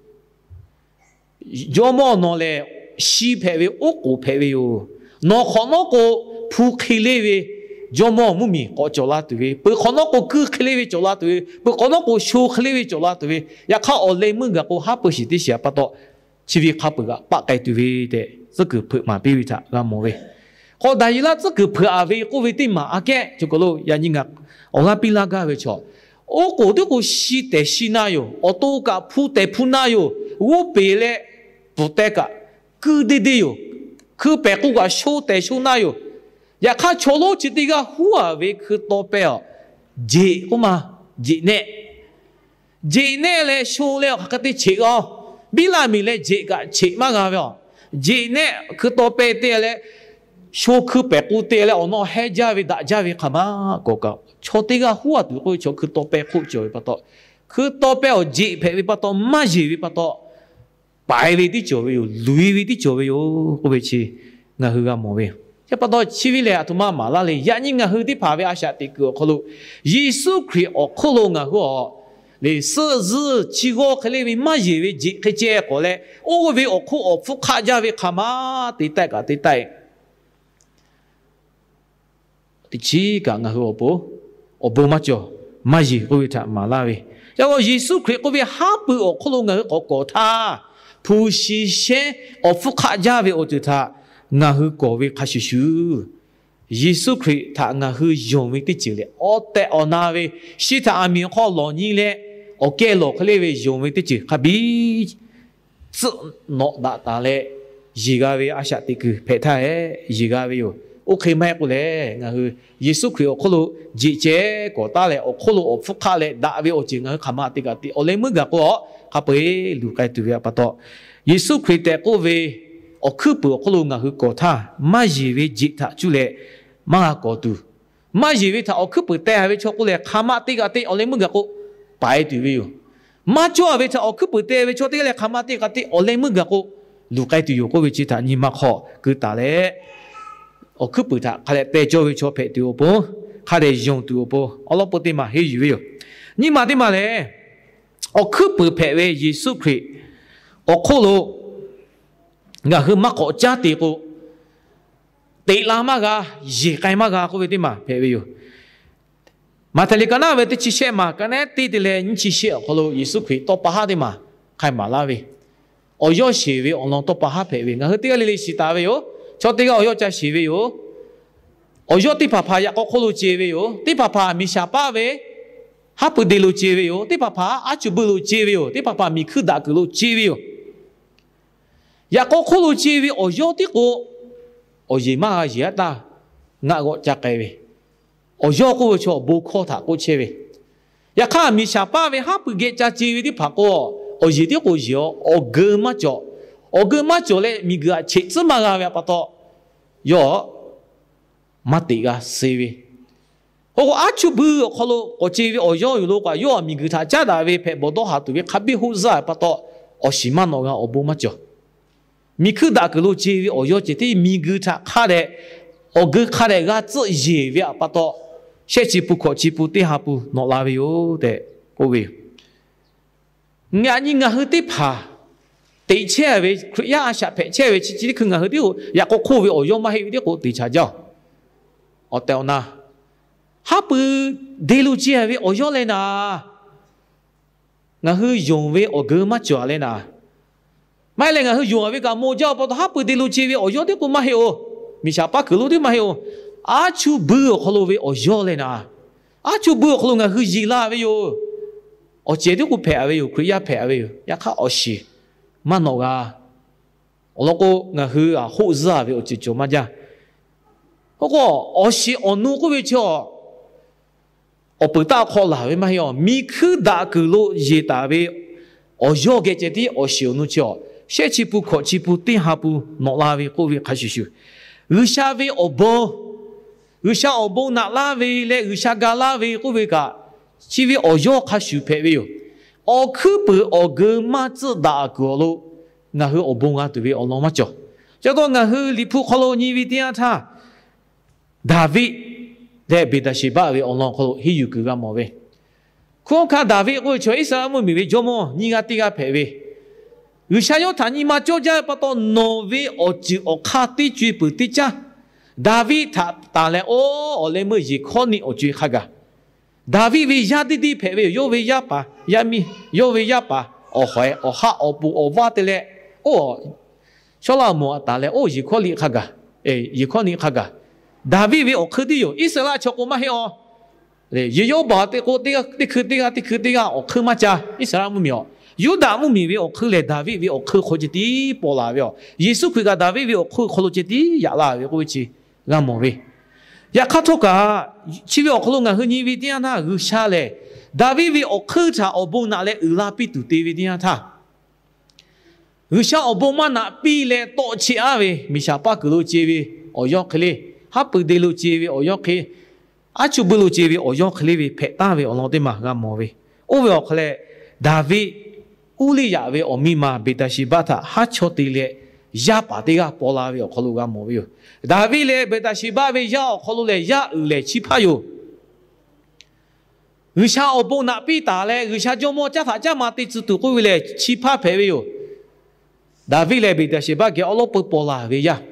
Jawˇmawˇ nawˬ lehˬ, shi hpehꞈ ve, oˉ k'oˍ hpehꞈ ve yoˬ. Nawˬ hk'awꞈ nawˉ k'o, hpu hk'e leˇ ve jawˇmawˇ mvuhˇmiˬ k'awꞈ cawˬ la tuˬ ve, peuˬ hk'awꞈ nawˉ k'o, kuiˇ hk'e leˇ ve cawˬ la tuˬ ve, peuˬ hk'awꞈ nawˉ k'o, sho hk'e leˇ ve cawˬ la tuˬ ve, yaꞈ hk'aˇ awˬ leh meuˇ gaˬ k'o, haˉ pui shiˍ teˇ shiˍ pa taw, chi ve hk'a peu-eˬ g'aꞈ paˆ k'ai tuˬ ve tehꞈ, tcuhˉ kuiˬ hpeuꞈ maˍ piˇ ve htaꞈ g'a mawˬ ve. K'awꞈ Daˍyeˍlaˆ tcuhˉ kuiˬ hpeuꞈ aˍ ve k'oˆ ve teˇ maˬ aꞈ kehˉ cawˬ kaˬ lo yaꞈ nyi ngaˬ awˬ g'aˇ piˇ laˇ gaˇ ve chaw, oˉ k'oˍ tuˉ k'o shi tehˬ shi na yoˬ. Awˬ to kaꞈ hpu tehˬ hpu na yoˬ. G'oˇ peˬ leh pfuhˍ teh kaꞈ kuiˇ deˇ deˇ yoˬ. Hkui pehˍ k'o kaꞈ sho tehˬ sho na yoˬ. Yaꞈ hk'aˇ, chaw lonˉ chi teˇ g'aˇ huˉ aˍ ve hkui taw peh awˬ jeꞈ k'oˆ ma, jeꞈ nehˆ. Jeꞈ nehˆ leh sho leh awˬ hk'aˬ hk'e te cheꞈ g'a-oˬ. Biˇ laˇ miˬ leh jeꞈ kaꞈ cheꞈ maˇ g'a ve aˬ. Jeꞈ nehˆ hkui taw peh te leh sho hkui pehˍ k'o te leh awˬ nawˉ hehˉ jaˇ ve daꞈ jaˇ ve hk'aˬ ma k'awꞈ kaꞈ, chaw teˇ g'aˇ huˉ aˍ tuˬ k'oˆ ve chaw hkui taw peh hk'oˆ cawˬ ve pa taw, hkui taw peh awˬ jeꞈ hpehꞈ ve pa taw, maˇ yeˬ ve pa taw, paiˍ ve tiˉ cawˬ ve yoˬ. Luˬ e ve tiˉ cawˬ ve yoˬ k'oˆ ve chi ngaˬ hui g'a mawˬ ve. Chi pa taw chi ve lehˬ, aˬ htoꞈ ma maˍ laˇ le. Yaꞈ nyi ngaˬ hui teˇ hpaˍ ve a shaꞈ teꞈ kuiˬ awˬ hk'aw lo, Yeˍsuˆ Hkriꞈ awˬ hk'oˆ lo ngaˬ hui awˬ le suhˆ zuhˆ chi g'awˇ hk'e le ve maˇ yeˬ ve jeꞈ hk'e ceh k'awꞈ leh, oˇ ve awˬ hk'oˆ awˬ hpfuhˇ hk'aˆ jaˇ ve hk'aˬ ma te taˆ kaꞈ te taˆ e teꞈ chiˉ kaꞈ ngaˬ hui awˬ pon awˬ bon maˇ cawˬ, maˇ yeˬ k'oˆ ve htaꞈ maˍ laˇ ve. Yaꞈ k'aw Yeˍsuˆ Hkriꞈ k'oˆ ve haˉ pui awˬ hk'oˆ lo ngaˬ hui k'awꞈ kawˍ htaˇ, hpu shi shehˉ awˬ hpfuhˇ hk'aˆ jaˇ ve awˬ ceuˬ htaꞈ ngaˬ hui kawˍ ve hk'a shuˍ shuˍ, Yeˍsuˆ Hkriꞈ htaꞈ ngaˬ hui yonˍ ve teˇ ceuˬ lehˬ, awˬ tehˬ awˬ na ve shi htaꞈ aˬ miˍ hk'aw lawˬ nyi leh, awˬ kehˇ lawˬ hk'e le ve yonˍ ve teˇ ceuˬ hk'a biˇ tcuhˆ nawꞈ daꞈ taˍ leh yeˬ g'a ve a shaꞈ teꞈ kuiˬ hpehꞈ htaˇ hehꞈ yeˬ g'a ve yoˬ. Oˇ hk'e maˇ heˆ k'o lehˬ, ngaˬ hui Yeˍsuˆ Hkriꞈ awˬ hk'oˆ lo jeꞈ ceh kawˍ taˉ leh awˬ hk'oˆ lo awˬ hpfuhˇ hk'aˆ leh daꞈ ve awˬ ceuˬ ngaˬ hui hk'aˬ ma teˇ kaꞈ te awˬ leh meuˇ gaˬ k'o, a hk'a peu-eˬ luˬ k'ai tuˬ ve pa taw, Yeˍsuˆ Hkriꞈ tehꞈ k'oˆ ve awˬ hkuiˉ puiˍ awˬ hk'oˆ lo ngaˬ hui kawˍ htaˇ, maˇ yeˬ ve jeꞈ htaꞈ cuˇ leh maˇ g'a kawˍ tuˬ, maˇ yeˬ ve htaꞈ awˬ hkuiˉ puiˍ teh a ve chaw k'oˆ leh hk'aˬ ma teˇ kaꞈ te awˬ leh meuˇ gaˬ k'o, paiˍ tuˬ ve yoˬ. Maˇ cawˇ ve htaꞈ awˬ hkuiˉ puiˍ teh ve chaw teˇ g'aˇ leh hk'aˬ ma teˇ kaꞈ te awˬ leh meuˇ gaˬ k'o, luˬ k'ai tuˬ yoˬ k'oˆ ve chi htaꞈ nyi ma hk'aw keu taˍ leh, awˬ hkuiˉ puiˍ htaꞈ hk'a dehꞈ teh cawˇ ve chaw hpehꞈ tuˬ awˬ pon, hk'a dehꞈ yonˍ tuˬ awˬ pon awˬ lawn peuˬ teˇ maˬ henˇ yuˬ ve yoˬ. Nyiˇ maˬ teˇ maˬ lehˬ, awˬ hkuiˉ puiˍ hpehꞈ ve Yeˍsuˆ Hkriꞈ awˬ hk'oˆ lo ngaˬ hui maˇ k'awꞈ caˉ te k'o, teꞈ la maˇ g'a, yeˬ k'ai maˇ g'a k'oˆ ve teˇ maˬ hpehꞈ ve yoˬ. Maꞈhtehˍ liꞈ ka naˉ ve teˇ chi shehˆ maˬ ka naˉ teˇ te leh nyiˇ chi shehˆ awˬ hk'aw lo Yeˍsuˆ Hkriꞈ tawˇ pa haˉ teˇ maˬ hk'ai maˍ laˇ ve, awˬ yawˇ sheˍ ve awˬ lawn tawˇ pa haˉ hpehꞈ ve, ngaˬ hui teˇ g'aˇ le le shiˍ taˍ ve yoˬ. Chaw teˇ g'aˇ awˬ yawˇ ca sheˍ ve yoˬ. Awˬ yawˇ teˇ hpaˍ hpaˍ yaꞈ k'aw hk'oˆ lo ce ve yoˬ. Teˇ hpaˍ hpaˍ miˬ shaˍ paˇ ve haˉ pui de lo ce ve yoˬ. Teˇ hpaˍ hpaˍ aˉ chuˇ buiˇ lo ce ve yoˬ. Teˇ hpaˍ hpaˍ miˬ hkuiˇ daꞈ kuiˬ lo ce ve yoˬ. Yaꞈ k'aw hk'oˆ lo ce ve awˬ yawˇ tiˉ k'o, awˬ yeˬ maˇ g'a yeˬ aˉ taˇ ngaˆ g'awˆ ca k'ai ve. Awˬ yawˇ k'oˆ ve chaw bon hkawˇ htaꞈ k'oˆ chehˇ ve. Yaꞈ hk'aˇ, miˬ shaˍ paˇ ve haˉ pui geh ca ce ve teˇ hpaˍ k'o, awˬ yeˬ tiˉ k'o yeˬ-aw, awˬ geu maˇ cawˬ. Awˬ geu maˇ cawˬ leh, miˬ guiˬ htaꞈ cheꞈ tcuhˉ maˇ g'a ve pa taw, yawˇ maˇ teꞈ g'a suh ve. K'o k'o, aˉ chuˇ buiˇ awˬ hk'aw lo k'awꞈ ce ve awˬ yawˇ yoˬ lo k'o, yawˇ miˬ guiˬ htaꞈ caˉ daꞈ ve hpehꞈ bawˬ dawˇ haˍ tuˬ ve hk'a biˇ hoˆ zuhˇ ve pa taw, awˬ shiˍ maˇ nawꞈ g'a, awˬ bon maˇ cawˬ. Miˬ hkuiˇ daꞈ kuiˬ lo ce ve awˬ yawˇ ceh tiˉ miˬ guiˬ htaꞈ hk'a dehꞈ, awˬ geu hk'a dehꞈ g'a tcuhˆ yeˬ ve pa taw, shehˆ chi pun hkawꞈ chi pun teˇ ha pun nawꞈ la ve yoˬ tehꞈ k'oˆ ve yoˬ. Yaꞈ nyi ngaˬ hui teˇ hpaˍ teꞈ chehˇ ve Hkriꞈ yaˇ a shaꞈ hpehꞈ chehˇ ve chi chi teˇ hkui ngaˬ hui tiˉ k'o, yaꞈ k'aw hk'oˆ ve awˬ yawˇ maˇ heˆ ve tiˉ k'o teꞈ chaꞈ jaˇ-oˬ. Awˬ tehˬ awˬ na, haˉ pui de lo ce ve awˬ yawˇ leh naˍ, ngaˬ hui yonˍ ve awˬ geu maˇ cawˬ leh naˍ, maˇ heˆ leh ngaˬ hui yonˍ ve kaꞈ maw jaˇ pa taw, haˉ pui de lo ce ve awˬ yawˇ tiˉ k'o maˇ heˆ-oˬ. Miˬ shaˍ paˇ kuiˬ lo tiˉ maˇ heˆ-oˬ. Aˉ chuˇ buiˇ awˬ hk'aw lo ve awˬ yawˇ leh naˍ, aˉ chuˇ buiˇ awˬ hk'aw lo ngaˬ hui yeˬ la ve yoˬ. Awˬ cehˬ tiˉ k'o hpehꞈ ve yoˬ. Hkriꞈ yaˇ hpehꞈ ve yoˬ. Yaꞈ hk'aˇ, awˬ shiˍ maˇ nawꞈ g'a. Awˬ lawn k'o, ngaˬ hui a hoˆ zuhˇ ve awˬ ceuˬ cawˬ maˇ jaˇ. K'o k'o, awˬ shiˍ awˬ nu k'oˆ ve chi-a, awˬ peuˬ taˆ hk'aw laˬ ve maˇ heˆ-oˬ. Miˬ hkuiˇ daꞈ kuiˬ lo yeˬ taˍ ve awˬ yawˇ geh ceh tiˉ awˬ shiˍ awˬ nu chi-a, shehˆ chi pun hkawꞈ chi pun teˇ ha pun nawꞈ la ve k'oˆ ve hk'a shuˍ shuˍ, G'uiˬsha ve awˬ bon, G'uiˬsha awˬ bon naꞈ laˇ ve leh G'uiˬsha ga laˇ ve k'oˆ ve kaꞈ, chi ve awˬ yawˇ hk'a shuˍ hpehꞈ ve yoˬ. Awˬ hkuiˉ puiˍ awˬ geu maˇ tcuhˆ daꞈ kuiˬ awˬ lo ngaˬ hui awˬ bon g'a tuˬ ve awˬ lawn maˇ cawˬ. Chi pa taw ngaˬ hui Liꞈ hpu hk'aw lo nyi ve teˇ yanˇ htaˇ, Daˍviˆ leh Beˍdaˍsheˍbaˆ ve awˬ lawn hk'aw lo henˇ yuˬ kuiˬ g'a mawˬ ve. Hkunˉ hawˉ hkanˇ Daˍviˆ k'oˆ ve chaw Iˉsaˍreˍlaˆ mvuhˇmiˬ ve jawˇmawˇ nyiˇ g'aˇ teˇ g'aˇ hpehꞈ ve, G'uiˬsha yawˇ htaꞈ nyi ma cawˇ jaˇ ve pa taw, nawˬ ve awˬ ceuˬ awˬ hk'aˇ teˇ co-e peuˬ teˇ caˉ Daˍviˆ htaꞈ tanˬ leh, oˇ awˬ leh meuˇ Yeˍhkawˇniˆ awˬ co-e hk'a gaˬ, Daˍviˆ ve yaˇ deˇ deˇ hpehꞈ ve yoˬ. Yawˇ ve yaˇ paˍ, yaˇ miˇ, yawˇ ve yaˇ paˍ awˬ hawehˍ awˬ haˆ awˬ pon awˬ vaˇ te leh, oˇ Sawˉlaꞈmonˍ htaꞈ tanˬ leh, oˇ Yeˍhkawˇniˆ hk'a gaˬ, Yeˍhkawˇniˆ hk'a gaˬ, Daˍviˆ ve awˬ hk'eun tiˉ yoˬ. Iˉsaˍreˍlaˆ chaw k'o maˇ heˆ-aw. Yeˍroˉbaˬ te k'o, teˇ hkui teˇ g'aˇ, teˇ hkui teˇ g'aˇ, teˇ hkui teˇ g'aˇ awˬ hk'eun maˇ ca. Iˉsaˍreˍlaˆ mvuhˇmiˬ-aw, Yuˇdaꞈ mvuhˇmiˬ ve awˬ hk'eun lehˬ, Daˍviˆ ve awˬ hk'eun hk'aw ceh tiˉ paw la ve-aw. Yeˍsuˆ Hkriꞈ kaꞈ Daˍviˆ ve awˬ hk'eun hk'aw lo ceh tiˉ yaꞈ la ve k'oˆ ve chi g'a mawˬ ve. Yaꞈ hk'aˇ htawˇ kaꞈ, chi ve awˬ hk'aw lo ngaˬ hui nyi ve teˇ yanˇ htaˇ, G'uiˬsha lehˬ Daˍviˆ ve awˬ hk'eun htaꞈ awˬ bon naꞈ leh uiˍ la piˇ tuˬ te ve teˇ yanˇ htaˇ, G'uiˬsha awˬ bon maˇ naꞈ piˇ leh tawˆ cheˆ-aˉ ve miˬ shaˍ paˇ kuiˬ lo ce ve awˬ yawˇ hk'e le, haˉ pui de lo ce ve awˬ yawˇ hk'e, aˉ chuˇ buiˇ lo ce ve awˬ yawˇ hk'e le ve hpehꞈ taˍ ve awˬ lawn teˇ maˬ g'a mawˬ ve. Oˇ ve awˬ hk'aw leh, Daˍviˆ Uˇliˇyaꞈ ve awˬ miˇ ma Beˍdaˍsheˍbaˆ htaꞈ haˉ chawˇ te leh, yaˇ paˍ teˇ g'aˇ paw la ve awˬ hk'aw lo g'a mawˬ ve yoˬ. Daˍviˆ leh Beˍdaˍsheˍbaˆ ve yaˇ awˬ hk'aw lo lehˬ, yaˇ uiˍ lehˬ chi hpaˇ yoˬ. G'uiˬsha awˬ bon naꞈ piˇ taˍ leh, G'uiˬsha jawˇmawˇ caˉ htaꞈ caˉ ma te tcuh tuˬ k'oˆ ve lehˬ, chi hpaˇ hpehꞈ ve yoˬ. Daˍviˆ leh Beˍdaˍsheˍbaˆ geh awˉ lawˉ peu paw la ve yaˇ.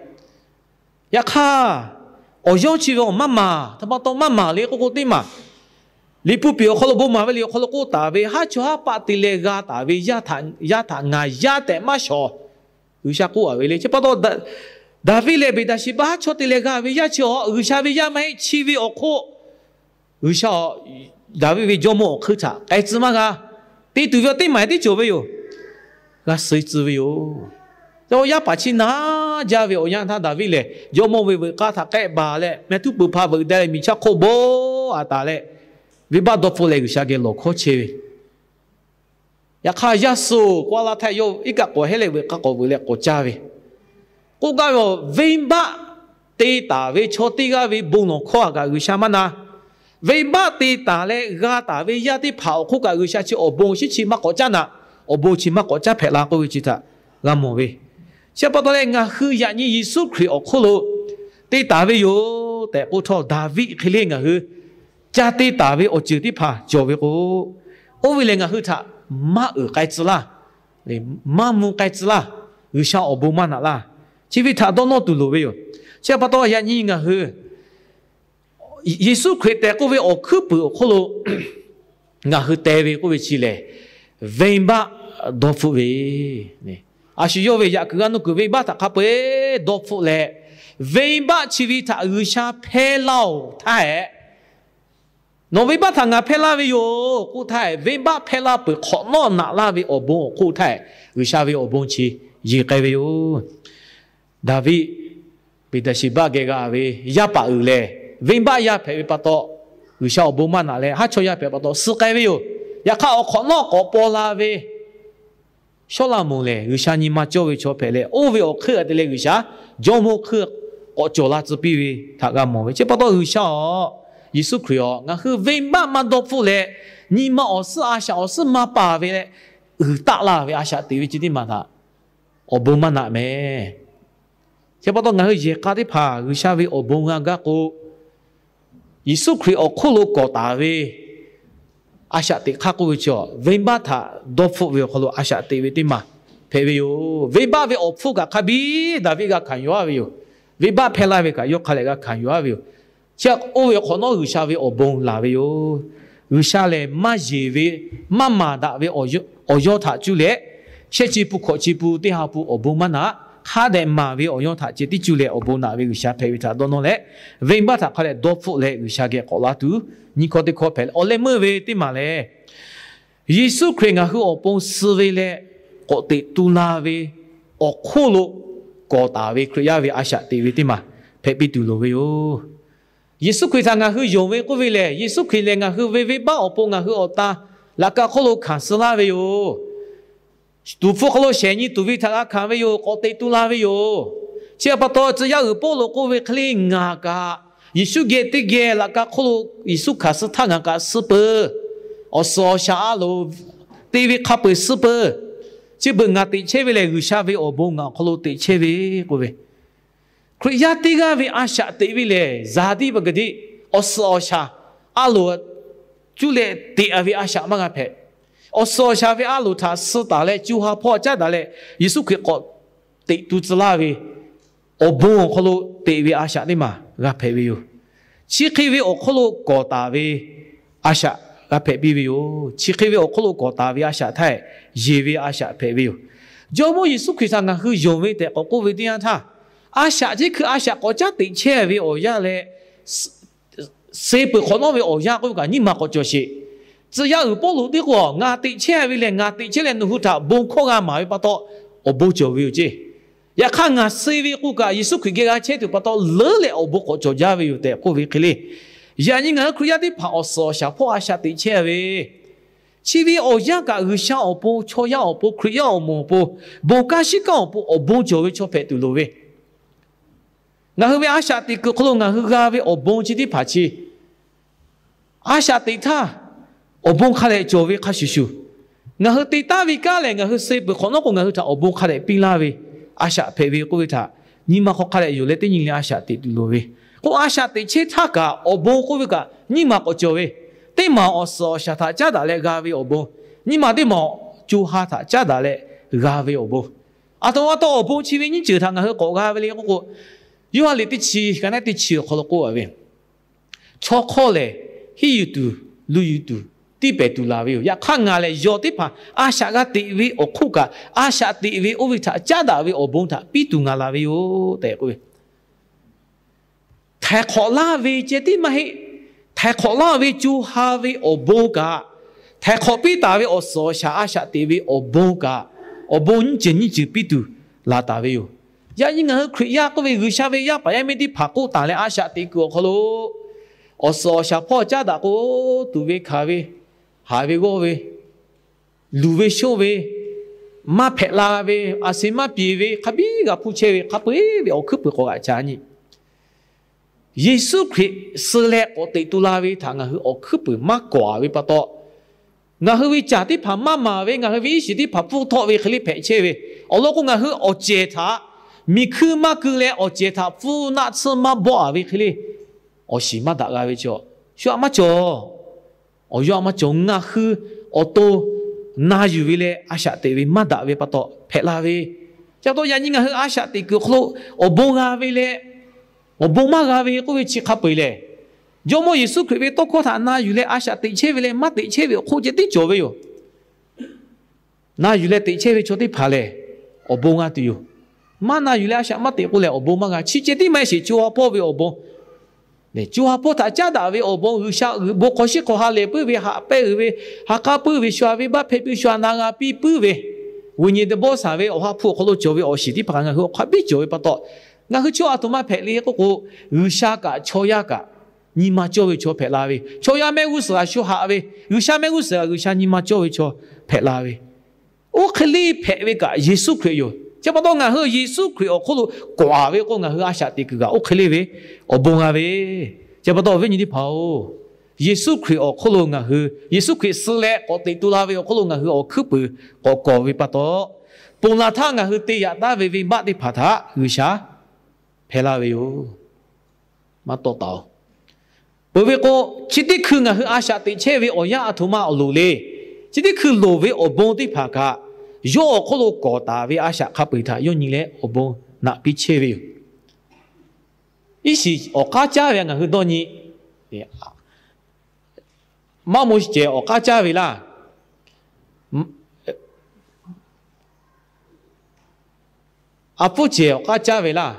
Yaꞈ hk'aˇ, awˬ yawˇ chi ve awˬ maˇ maˍ, htaꞈ pa taw maˇ maˍ le k'oˆ k'o teˇ maˬ, Liꞈ hpu piˍ awˬ hk'aw lo bon maˍ ve liꞈ awˬ hk'aw lo k'oˆ taˍ ve, haˉ chaw haˉ paˆ te leh g'a taˍ ve yaˇ htaꞈ ngaˬ yaˇ tehꞈ maˇ shawˍ. G'uiˬsha k'oˆ-a ve le. Chi pa taw, Daˍviˆ leh Beˍdaˍsheˍbaˆ haˉ chawˇ te leh g'a ve yaˇ chi-a, G'uiˬsha ve yaˇ maˇ heˆ. Chi ve awˬ hk'oˆ G'uiˬsha Daˍviˆ ve jawˇmawˇ awˬ hk'eun htaꞈ k'ai tcuh maˇ g'a. Te tuˬ ve awˬ teˇ maˬ tiˉ cawˬ ve yoˬ. G'a suh tcuh ve yoˬ. Yaˇ paˍ chi na jaˇ ve awˬ yanˇ htaˇ, Daˍviˆ lehˬ jawˇmawˇ ve veuꞈ k'aˇ htaꞈ k'ehˆ baˬ leh, mehˆ htuˉ peuˬ hpa veuꞈ deh leh miˬ chaˇ hk'oˆ bawˆ-a taˍ leh, venˇbaˆ dawˇ hpfuhˆ leh G'uiˬsha geh lawˬ hkawˇ chehˇ ve. Yaꞈ hk'aˇ, yaˇ suh k'oˆ-a laˇ htaˇ, yawˇ iˉ kaˆ k'awꞈ hehˉ leh veuꞈ k'aˇ k'awꞈ veuꞈ leh k'awꞈ caˇ ve, k'oˆ gaˇ ve, venˇbaˆ te taˍ ve chaw teˇ g'aˇ ve bon lawˬ hkawˇ htaꞈ kaꞈ G'uiˬsha maˇ na. Venˇbaˆ te taˍ leh g'a taˍ ve yaˇ teˇ hpaˍ awˬ hk'oˆ kaꞈ G'uiˬsha chi awˬ bon shinˉ chi maˇ k'awꞈ caˉ naꞈ, awˬ bon chi maˇ k'awꞈ caˉ hpehꞈ la k'oˆ ve chi htaꞈ g'a mawˬ ve. Chi pa taw leh, ngaˬ hui yaꞈ nyi Yeˍsuˆ Hkriꞈ awˬ hk'oˆ lo te taˍ ve yoˬ tehꞈ k'oˆ htawˇ, Daˍviˆ hk'e le ngaˬ hui ca te taˍ ve awˬ ceuˬ teˇ hpaˍ cawˬ ve k'o, oˇ ve lehˬ ngaˬ hui htaꞈ maˇ uiˍ k'ai tcuh laˇ, maˇ mvuh k'ai tcuh laˇ. G'uiˬsha awˬ bon maˇ naꞈ laˇ. Chi ve htaꞈ dawˇ nawˇ tuˬ loˍ ve yoˬ. Chi pa taw, yaꞈ nyi ngaˬ hui Yeˍsuˆ Hkriꞈ tehꞈ k'oˆ ve awˬ hkuiˉ puiˍ awˬ hk'oˆ lo ngaˬ hui teh ve k'oˆ ve chi lehˬ, venˇbaˆ dawˇ hpfuhˆ ve, a shu yawˇ ve yaꞈ kuiˬ g'a nuˇ kuiˬ venˇbaˆ htaꞈ hk'a peu-eˬ dawˇ hpfuhˆ leh, Venˇbaˆ chi ve htaꞈ G'uiˬsha hpehˇ laˇ-oˬ htaˇ hehꞈ, nawˬ venˇbaˆ htaꞈ ngaˬ hpehˇ laˇ ve yoˬ k'oˆ htaˇ hehꞈ, venˇbaˆ hpehˇ laˇ peuˬ hk'awꞈ nawˉ naꞈ laˇ ve awˬ bon awˬ hk'oˆ htaˇ hehꞈ, G'uiˬsha ve awˬ bon chi yeˬ k'ai ve yoˬ. Daˍviˆ Beˍdaˍsheˍbaˆ geh g'a ve yaˇ paˍ uiˍ lehˬ, venˇbaˆ yaˇ hpehꞈ ve pa taw, G'uiˬsha awˬ bon maˇ naꞈ leh haˉ chawˇ yaˇ hpehꞈ pa taw suh k'ai ve yoˬ. Yaꞈ hk'aˇ, awˬ hk'awꞈ nawˉ k'awꞈ paw la ve Sawˉlaꞈmonˍ lehˬ, G'uiˬsha nyi ma cawˇ ve chaw hpehꞈ leh, oˇ ve awˬ hk'eun htaꞈ te leh G'uiˬsha jawˇmawˇ hk'eun k'awꞈ cawˬ la tcuh piˇ ve htaꞈ g'a mawˬ ve. Chi pa taw G'uiˬsha-oˬ, Yeˍsuˆ Hkriꞈ-oˬ, ngaˬ hui venˇbaˆ maˇ dawˇ hpfuhˆ leh, nyi ma awˬ suhˉ a shaꞈ awˬ suhˉ maˇ paˍ ve leh, uiˍ taˆ la ve a shaꞈ teꞈ ve chi teˇ maˬ htaꞈ awˬ bon maˇ naꞈ mehˍ. Chi pa taw ngaˬ hui yehˬ k'a teˇ hpaˍ G'uiˬsha ve awˬ bon g'a gaˇ k'o, Yeˍsuˆ Hkriꞈ awˬ hk'oˆ lo kawˍ taˍ ve a shaꞈ teꞈ hk'aˇ k'oˆ ve chi, venˇbaˆ htaꞈ dawˇ hpfuhˆ ve awˬ hk'aw lo a shaꞈ teꞈ ve teˇ maˬ hpehꞈ ve yoˬ. Venˇbaˆ ve awˬ hpfuhˇ kaꞈ hk'a biˇ Daˍviˆ g'a hkanˍ yuˬ-a ve yoˬ. Venˇbaˆ hpehˇ laˇ ve kaꞈ yawˇ hk'a lehꞈ g'a hkanˍ yuˬ-a ve yoˬ. Chi oˇ ve awˬ hk'awꞈ nawˉ G'uiˬsha ve awˬ bon laˬ ve yoˬ. G'uiˬsha lehˬ maˇ yeˬ ve, maˇ maˍ daꞈ ve awˬ yawˇ htaꞈ cuˇ leh, shehˆ chi pun hkawꞈ chi pun teˇ ha pun awˬ bon maˇ naꞈ, hk'a dehꞈ maˍ ve awˬ yawˇ htaꞈ ceh tiˉ cuˇ leh awˬ bon naꞈ ve G'uiˬsha hpehꞈ ve htaꞈ dawˇ nawˇ leh, venˇbaˆ htaꞈ hk'a dehꞈ dawˇ hpfuhˆ leh G'uiˬsha geh k'awꞈ la tuˬ, nyiˇ hkawˇ teˇ hkawˇ hpehꞈ leh, awˬ leh meuˇ ve teˇ maˬ lehˬ, Yeˍsuˆ Hkriꞈ ngaˬ hui awˬ pon suh ve leh k'awꞈ teꞈ tu la ve awˬ hk'oˆ lo kawˍ taˍ ve Hkriꞈ yaˇ ve a shaꞈ teꞈ ve teˇ maˬ hpehꞈ piˇ tuˬ loˍ ve yoˬ. Yeˍsuˆ Hkriꞈ htaꞈ ngaˬ hui yonˍ ve k'oˆ ve lehˬ, Yeˍsuˆ Hkriꞈ lehˬ ngaˬ hui ve venˇbaˆ awˬ pon ngaˬ hui awˬ ta laꞈ ka hk'oˆ lo hkanˍ suh laˇ ve yoˬ. Tuˍ hpfuh hk'aw lo shehˍ nyi tuˬ ve htaꞈ g'a hkanˍ ve yoˬ. K'awꞈ teꞈ tu la ve yoˬ. Chi pa taw tcuh yaˇ uiˍ Pawˇluꞈ k'oˆ ve hk'e le, ngaˬ kaꞈ Yeˍsuˆ geh teˇ geh laꞈ ka hk'oˆ lo Yeˍsuˆ hkanˍ suh htaˇ ngaˬ kaꞈ suh peuˬ. Awˬ suhˍ awˬ shaˍ a loˍ te ve hk'a peu-eˬ suh peuˬ. Chi beuꞈ ngaˬ teꞈ chehˇ ve lehˬ, G'uiˬsha ve awˬ bon ngaˬ awˬ hk'aw lo teꞈ chehˇ ve k'oˆ ve, Hkriꞈ yaˇ teˇ g'aˇ ve a shaꞈ teꞈ ve lehˬ, zaˍ tiˉ pa ka tiˉ awˬ suhˍ awˬ shaˍ a loˍ cuˇ leh teꞈ-a ve a shaꞈ maˇ g'a hpehꞈ. Awˬ suhˍ awˬ shaˍ ve a loˍ htaꞈ suh taˍ leh, co ha hpawˇ caˉ daꞈ leh, Yeˍsuˆ Hkriꞈ k'awꞈ teꞈ tu tcuh laˇ ve awˬ bon awˬ hk'aw lo teꞈ ve a shaꞈ teˇ maˬ g'a hpehꞈ ve yoˬ. Chi hk'e ve awˬ hk'oˆ lo kawˍ taˍ ve a shaꞈ g'a hpehꞈ piˇ ve yoˬ. Chi hk'e ve awˬ hk'oˆ lo kawˍ taˍ ve a shaꞈ htaˇ, yeˬ ve a shaꞈ hpehꞈ ve yoˬ. Jawˇmawˇ Yeˍsuˆ Hkriꞈ htaꞈ ngaˬ hui yonˍ ve tehꞈ k'awꞈ k'oˆ ve teˇ yanˇ htaˇ, a shaꞈ chi hkui a shaꞈ k'awꞈ caˉ teꞈ chehˇ ve awˬ yanˇ leh, suh peuˬ hk'awꞈ nawˉ ve awˬ yanˇ k'oˆ ve kaꞈ nyiˇ maˬ k'awꞈ cawˬ sheˍ. Tcuh yaˇ uiˍ Pawˇluꞈ teˇ k'o, ngaˬ teꞈ chehˇ ve lehˬ, ngaˬ teꞈ chehˇ leh nawˬ hui htaꞈ bon hkawˇ g'a maˍ ve pa taw, awˬ bon cawˬ ve yoˬ ceˇ. Yaꞈ hk'aˇ, ngaˬ suh ve k'o kaꞈ, Yeˍsuˆ Hkriꞈ geh g'a chehˇ tuˬ pa taw, leuˉ leh awˬ bon k'awꞈ cawˬ jaˇ ve yoˬ tehꞈ k'oˆ ve hk'e le. Yaꞈ nyi ngaˬ hui Hkriꞈ yaˇ teˇ hpaˍ awˬ suhˍ awˬ shaˍ hpawˇ a shaꞈ teꞈ chehˇ ve, chi ve awˬ yanˇ kaꞈ G'uiˬsha awˬ pon, chaw yaˇ awˬ pon, Hkriꞈ yaˇ awˬ moˍ awˬ pon, bon kanˉ shiˉ kanˉ awˬ pon awˬ bon cawˬ ve chaw hpehꞈ tuˬ loˍ ve, ngaˬ hui ve a shaꞈ teꞈ kuiˬ hk'aw lo ngaˬ hui g'a ve awˬ bon chi teˇ hpaˍ chi, a shaꞈ teꞈ htaˇ awˬ bon hk'a lehꞈ cawˬ ve hk'a shuˍ shuˍ, ngaˬ hui te taˍ ve kanˉ lehˬ, ngaˬ hui suh peuˬ hk'awꞈ nawˉ k'o, ngaˬ hui htaꞈ awˬ bon hk'a lehꞈ piˇ laˇ ve a shaꞈ hpehꞈ ve k'oˆ ve htaꞈ, nyi ma hk'aw hk'a lehꞈ yonˍ leh teˇ nyi leh a shaꞈ teꞈ tuˬ loˍ ve. K'o, a shaꞈ teꞈ chehˇ htaˇ kaꞈ awˬ bon k'oˆ ve kaꞈ nyiˇ maˬ k'awꞈ cawˬ ve, teˇ maˬ awˬ suhˍ awˬ shaˍ htaꞈ caˉ daꞈ leh g'a ve awˬ bon, nyiˇ maˬ teˇ maˬ co ha htaꞈ caˉ daꞈ leh g'a ve awˬ bon. Aˬ htoꞈ ma taw awˬ bon chi ve nyiˇ ceuˬ htaꞈ ngaˬ hui k'awꞈ g'a ve le k'oˆ k'o, Yoˇhanˬ liꞈ teˇ chi ka naˉ teˇ chi awˬ hk'aw lo k'oˆ a ve, Chaw hk'awˇ lehˬ, henˇ yuˬ tuˬ, luˬ yuˬ tuˬ, tiˇ pehˍ tuˬ laˬ ve yoˬ. Yaꞈ hk'aˇ, ngaˬ lehˬ yawˬ teˇ hpaˍ a shaꞈ g'a teꞈ ve awˬ hk'oˆ kaꞈ, a shaꞈ teꞈ ve oˇ ve htaꞈ caˉ daꞈ ve awˬ bon htaꞈ piˇ tuˬ ngaˬ laˬ ve yoˬ tehꞈ k'oˆ ve, htaiˍ hk'awꞈ laˇ ve ceh tiˉ maˇ heˆ. Htaiˍ hk'awꞈ laˇ ve co ha ve awˬ bon kaꞈ, htaiˍ hk'awꞈ piˇ taˍ ve awˬ suhˍ awˬ shaˍ a shaꞈ teꞈ ve awˬ bon kaꞈ, awˬ bon nyiˇ ceuˬ nyiˇ ceuˬ piˇ tuˬ laˬ taˍ ve yoˬ. Yaꞈ nyi ngaˬ hui Hkriꞈ yaˇ k'oˆ ve, G'uiˬsha ve yaˇ paˍ yaˇ miˇ teˇ hpaˍ k'oˆ taˍ leh a shaꞈ teꞈ kuiˬ awˬ hk'aw lo, awˬ suhˍ awˬ shaˍ hpawˇ caˉ daꞈ k'o, tuˬ ve hkanˍ ve, haˍ ve g'awˇ ve, luˬ ve shonˇ ve, maˇ hpehꞈ la ve, a shu maˇ piˍ ve, hk'a biˇ g'a hpuˇ chehˇ ve, hk'a peu-eˬ ve awˬ hkuiˉ puiˍ k'awꞈ g'aꞈ ca nyi. Yeˍsuˆ Hkriꞈ suh leh k'awꞈ teꞈ tu la ve htaꞈ ngaˬ hui awˬ hkuiˉ puiˍ maˇ kawˍ ve pa taw, ngaˬ hui ve caˬ teˇ hpaˍ maˇ maˍ ve, ngaˬ hui ve iˉ shiˍ teˇ hpaˍ pfuhˇ htawˆ ve hk'e le hpehꞈ chehˇ ve, awˬ lawn k'o, ngaˬ hui awˬ cehˬ htaꞈ miˬ hkuiˇ maˇ keu leh awˬ cehˬ htaꞈ pfuhˇ naˆ tsuhˇ maˇ bawˆ a ve hk'e le, awˬ shiˍ maˇ daꞈ g'a ve chaw, shu aꞈ maˇ cawˬ. Awˬ yawˇ aꞈ maˇ cawˬ. Ngaˬ hui awˬ to na yuˬ ve leh a shaꞈ teꞈ ve maˇ daꞈ ve pa taw hpehꞈ la ve. Chi pa taw yaꞈ nyi ngaˬ hui a shaꞈ teꞈ kuiˬ awˬ hk'aw lo awˬ bon g'a ve leh awˬ bon maˇ g'a ve k'oˆ ve chi hk'a peu-eˬ lehˬ, Jawˇmawˇ Yeˍsuˆ Hkriꞈ ve tawˇ hkawˇ htaꞈ na yuˬ leh a shaꞈ teꞈ chehˇ ve leh maˇ teꞈ chehˇ ve awˬ hk'oˆ ceh tiˉ cawˬ ve yoˬ. Na yuˬ leh teꞈ chehˇ ve chaw teˇ hpaˍ lehˬ, awˬ bon g'a tuˬ yoˬ. Maˇ na yuˬ leh a shaꞈ maˇ teꞈ k'oˆ leh awˬ bon maˇ g'a. Chi ceh tiˉ maˇ heˆ sheˍ, co ha hpawˇ ve awˬ bon, co ha hpawˇ htaꞈ caˉ daꞈ ve awˬ bon, G'uiˬsha g'uiˬ bon hk'aw shiˉ hk'aw ha lehˬ puiˉ ve, haꞈ pehnˇ uiˍ ve, ha k'aˉ puiˉ ve, shu a ve baˆ hpehꞈ piˇ, shu a na g'a piˇ puiˉ ve, ဝိညာဉ် တဘီ saˍ ve Awˬ ha hpu awˬ hk'aw lo cawˬ ve awˬ shiˍ teˇ hpaˍ ngaˬ hui awˬ hk'aw biˇ cawˬ ve pa taw, ngaˬ hui chaw a htoꞈ ma hpehꞈ le k'oˆ k'o, G'uiˬsha kaꞈ chaw yaˇ kaꞈ nyi ma cawˇ ve chaw hpehꞈ la ve, chaw yaˇ mehˆ g'uˇ suhˍ g'a shu haꞈ ve, G'uiˬsha mehˆ g'uˇ suhˍ g'a G'uiˬsha nyi ma cawˇ ve chaw hpehꞈ la ve, oˇ hk'e le hpehꞈ ve kaꞈ Yeˍsuˆ Hkriꞈ yoˬ. Chi pa taw ngaˬ hui Yeˍsuˆ Hkriꞈ awˬ hk'oˆ lo kawˍ ve k'o, ngaˬ hui a shaꞈ teꞈ kuiˬ kaꞈ oˇ hk'e le ve awˬ bon g'a ve. Chi pa taw awˬ viˉ nyi teˇ hpaˍ-oˬ, Yeˍsuˆ Hkriꞈ awˬ hk'oˆ lo ngaˬ hui Yeˍsuˆ Hkriꞈ suh leh k'awꞈ teꞈ tu la ve awˬ hk'oˆ lo ngaˬ hui awˬ hkuiˉ puiˍ k'awꞈ kawˍ ve pa taw, ponˬ laˬ htaˇ ngaˬ hui te yaꞈ taˉ ve venˇbaˆ teˇ hpaˍ htaꞈ G'uiˬsha hpehˇ laˇ ve yoˬ. Maˇ tawˆ taˍ-oˬ. Peuˬ ve k'o, chi teˇ hkui ngaˬ hui a shaꞈ teꞈ chehˇ ve awˬ yanˇ a htoꞈ ma awˬ loˍ le. Chi teˇ hkui loˍ ve awˬ bon teˇ hpaˍ kaꞈ, yawˇ awˬ hk'oˆ lo kawˍ taˍ ve a shaꞈ hk'a peu-eˬ htaꞈ yawˇ nyi leh awˬ bon naꞈ piˇ chehˇ ve yoˬ. Iˉ shiˍ awˬ k'aˉ caˉ ve ngaˬ hui dawˇ nyi. Maˇ mo cehˬ awˬ k'aˉ caˉ ve laˇ. A pfuhˇ cehˬ awˬ k'aˉ caˉ ve laˇ.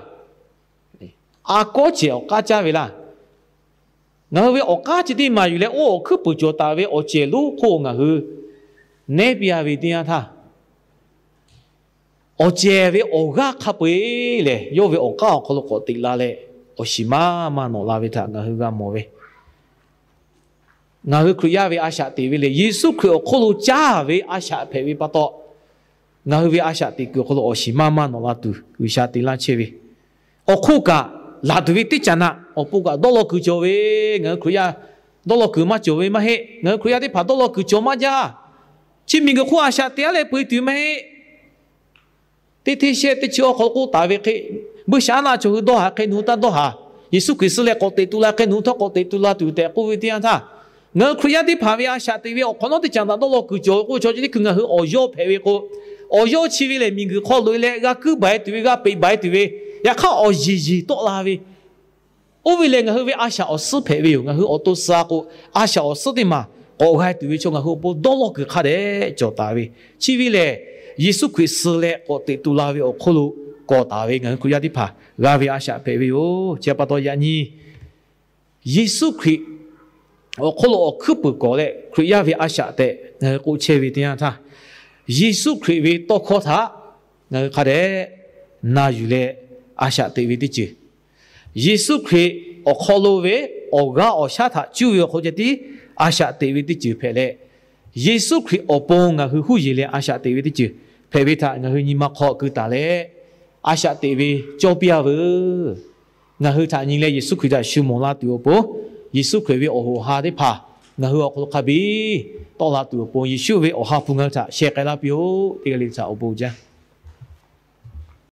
A kawˉ cehˬ awˬ k'aˉ caˉ ve laˇ. Ngaˬ hui ve awˬ k'aˉ chi teˇ maˬ yuˬ leh oˇ awˬ hkuiˉ puiˍ cawˬ taˍ ve awˬ cehˬ lonˉ hk'oˆ ngaˬ hui nehˉ piˇ-a ve teˇ yanˇ htaˇ, awˬ cehˬ ve awˬ g'aˇ hk'a peu-eˬ lehˬ, yawˇ ve awˬ k'aˉ awˬ hk'aw lo k'awꞈ teꞈ la leh awˬ shiˍ maˇ maˇ nawꞈ la ve htaꞈ ngaˬ hui g'a mawˬ ve. Ngaˬ hui Hkriꞈ yaˇ ve a shaꞈ teꞈ ve lehˬ, Yeˍsuˆ Hkriꞈ awˬ hk'oˆ lo caˇ ve a shaꞈ hpehꞈ ve pa taw, ngaˬ hui ve a shaꞈ teꞈ kuiˬ awˬ hk'aw lo awˬ shiˍ maˇ maˇ nawꞈ la tuˬ G'uiˬsha te laˇ chehˇ ve. Awˬ hk'oˆ kaꞈ, laˬ tuˬ ve teˇ caꞈ naꞈ awˬ pon kaꞈ dawˇ law kuiˬ cawˬ ve. Ngaˬ hui Hkriꞈ yaˇ dawˇ law kuiˬ maˇ cawˬ ve maˇ heˆ. Ngaˬ hui Hkriꞈ yaˇ teˇ hpaˍ dawˇ law kuiˬ cawˬ maˇ jaˇ. Chi miˬguiˬ hk'oˆ a shaꞈ teꞈ-a leh peu-eˬ tuˬ maˇ heˆ. Teˇ hteˇ shehˆ teˇ chi awˬ hk'aw lo k'oˆ taˍ ve hk'e, buiˇshaˆaˉnaˆ chaw hui dawˇ haˍ hk'e nawˬ hui taˇ dawˇ haˍ. Yeˍsuˆ Hkriꞈ suh leh k'awꞈ teꞈ tu la hk'e nawˬ hui htawˇ k'awꞈ teꞈ tu la tuˬ tehꞈ k'oˆ ve teˇ yanˇ htaˇ, ngaˬ hui Hkriꞈ yaˇ teˇ hpaˍ ve a shaꞈ teꞈ ve awˬ hk'awꞈ nawˉ teˇ caꞈ naꞈ dawˇ law kuiˬ cawˬ ve k'o, chaw chi teˇ hkui ngaˬ hui awˬ yawˇ hpehꞈ ve k'o, awˬ yawˇ chi ve lehˬ miˬguiˬ hk'aw loꞈ-e leh g'a kuiˉ baˬ-e tuˬ ve, g'a peꞈ baˬ-e tuˬ ve, yaꞈ hk'aˇ awˬ yeˬ yeˬ tawˆ la ve, oˇ ve lehˬ ngaˬ hui ve a shaꞈ awˬ suhˉ hpehꞈ ve yoˬ. Ngaˬ hui awˬ to suh-a k'o, a shaꞈ awˬ suhˉ teˇ maˬ k'awꞈ g'a tuˬ ve chaw ngaˬ hui awˬ pon dawˇ law kuiˬ hk'a dehꞈ cawˬ taˍ ve. Chi ve lehˬ, Yeˍsuˆ Hkriꞈ suh leh k'awꞈ teꞈ tu la ve awˬ hk'oˆ lo kawˍ taˍ ve ngaˬ hui Hkriꞈ yaˇ teˇ hpaˍ g'a ve a shaꞈ hpehꞈ ve yoˬ. Chi pa taw yaꞈ nyi Yeˍsuˆ Hkriꞈ awˬ hk'oˆ lo awˬ hkuiˉ puiˍ kawˍ leh Hkriꞈ yaˇ ve a shaꞈ tehꞈ ngaˬ hui k'oˆ chehˇ ve teˇ yanˇ htaˇ, Yeˍsuˆ Hkriꞈ ve tawˇ hkawˇ htaꞈ ngaˬ hui hk'a dehꞈ na yuˬ leh a shaꞈ teꞈ ve teˇ ceuˬ, Yeˍsuˆ Hkriꞈ awˬ hk'aw lo ve awˬ g'aˇ awˬ shaˉ htaꞈ cuˇ ve awˬ hk'aw ceh tiˉ a shaꞈ teꞈ ve teˇ ceuˬ hpehꞈ leh, Yeˍsuˆ Hkriꞈ awˬ pon ngaˬ hui huˉ yeˬ leh a shaꞈ teꞈ ve teˇ ceuˬ hpehꞈ ve htaꞈ ngaˬ hui nyi ma hk'aw keu taˍ leh, a shaꞈ teꞈ ve cawˇ piˇ-a veuˬ. Ngaˬ hui htaꞈ nyi leh Yeˍsuˆ Hkriꞈ htaꞈ shu mawˬ la tuˬ awˬ pon, Yeˍsuˆ Hkriꞈ ve awˬ hoꞈ ha teˇ hpaˍ ngaˬ hui awˬ hk'aw lo hk'a biˇ tawˆ la tuˬ awˬ pon, Yeˍsuˆ ve awˬ ha hpu ngaˬ hui htaꞈ sheh k'ai laˇ piˇ-oˆ. Teˇ g'aˇ le htaꞈ awˬ bon jaˇ.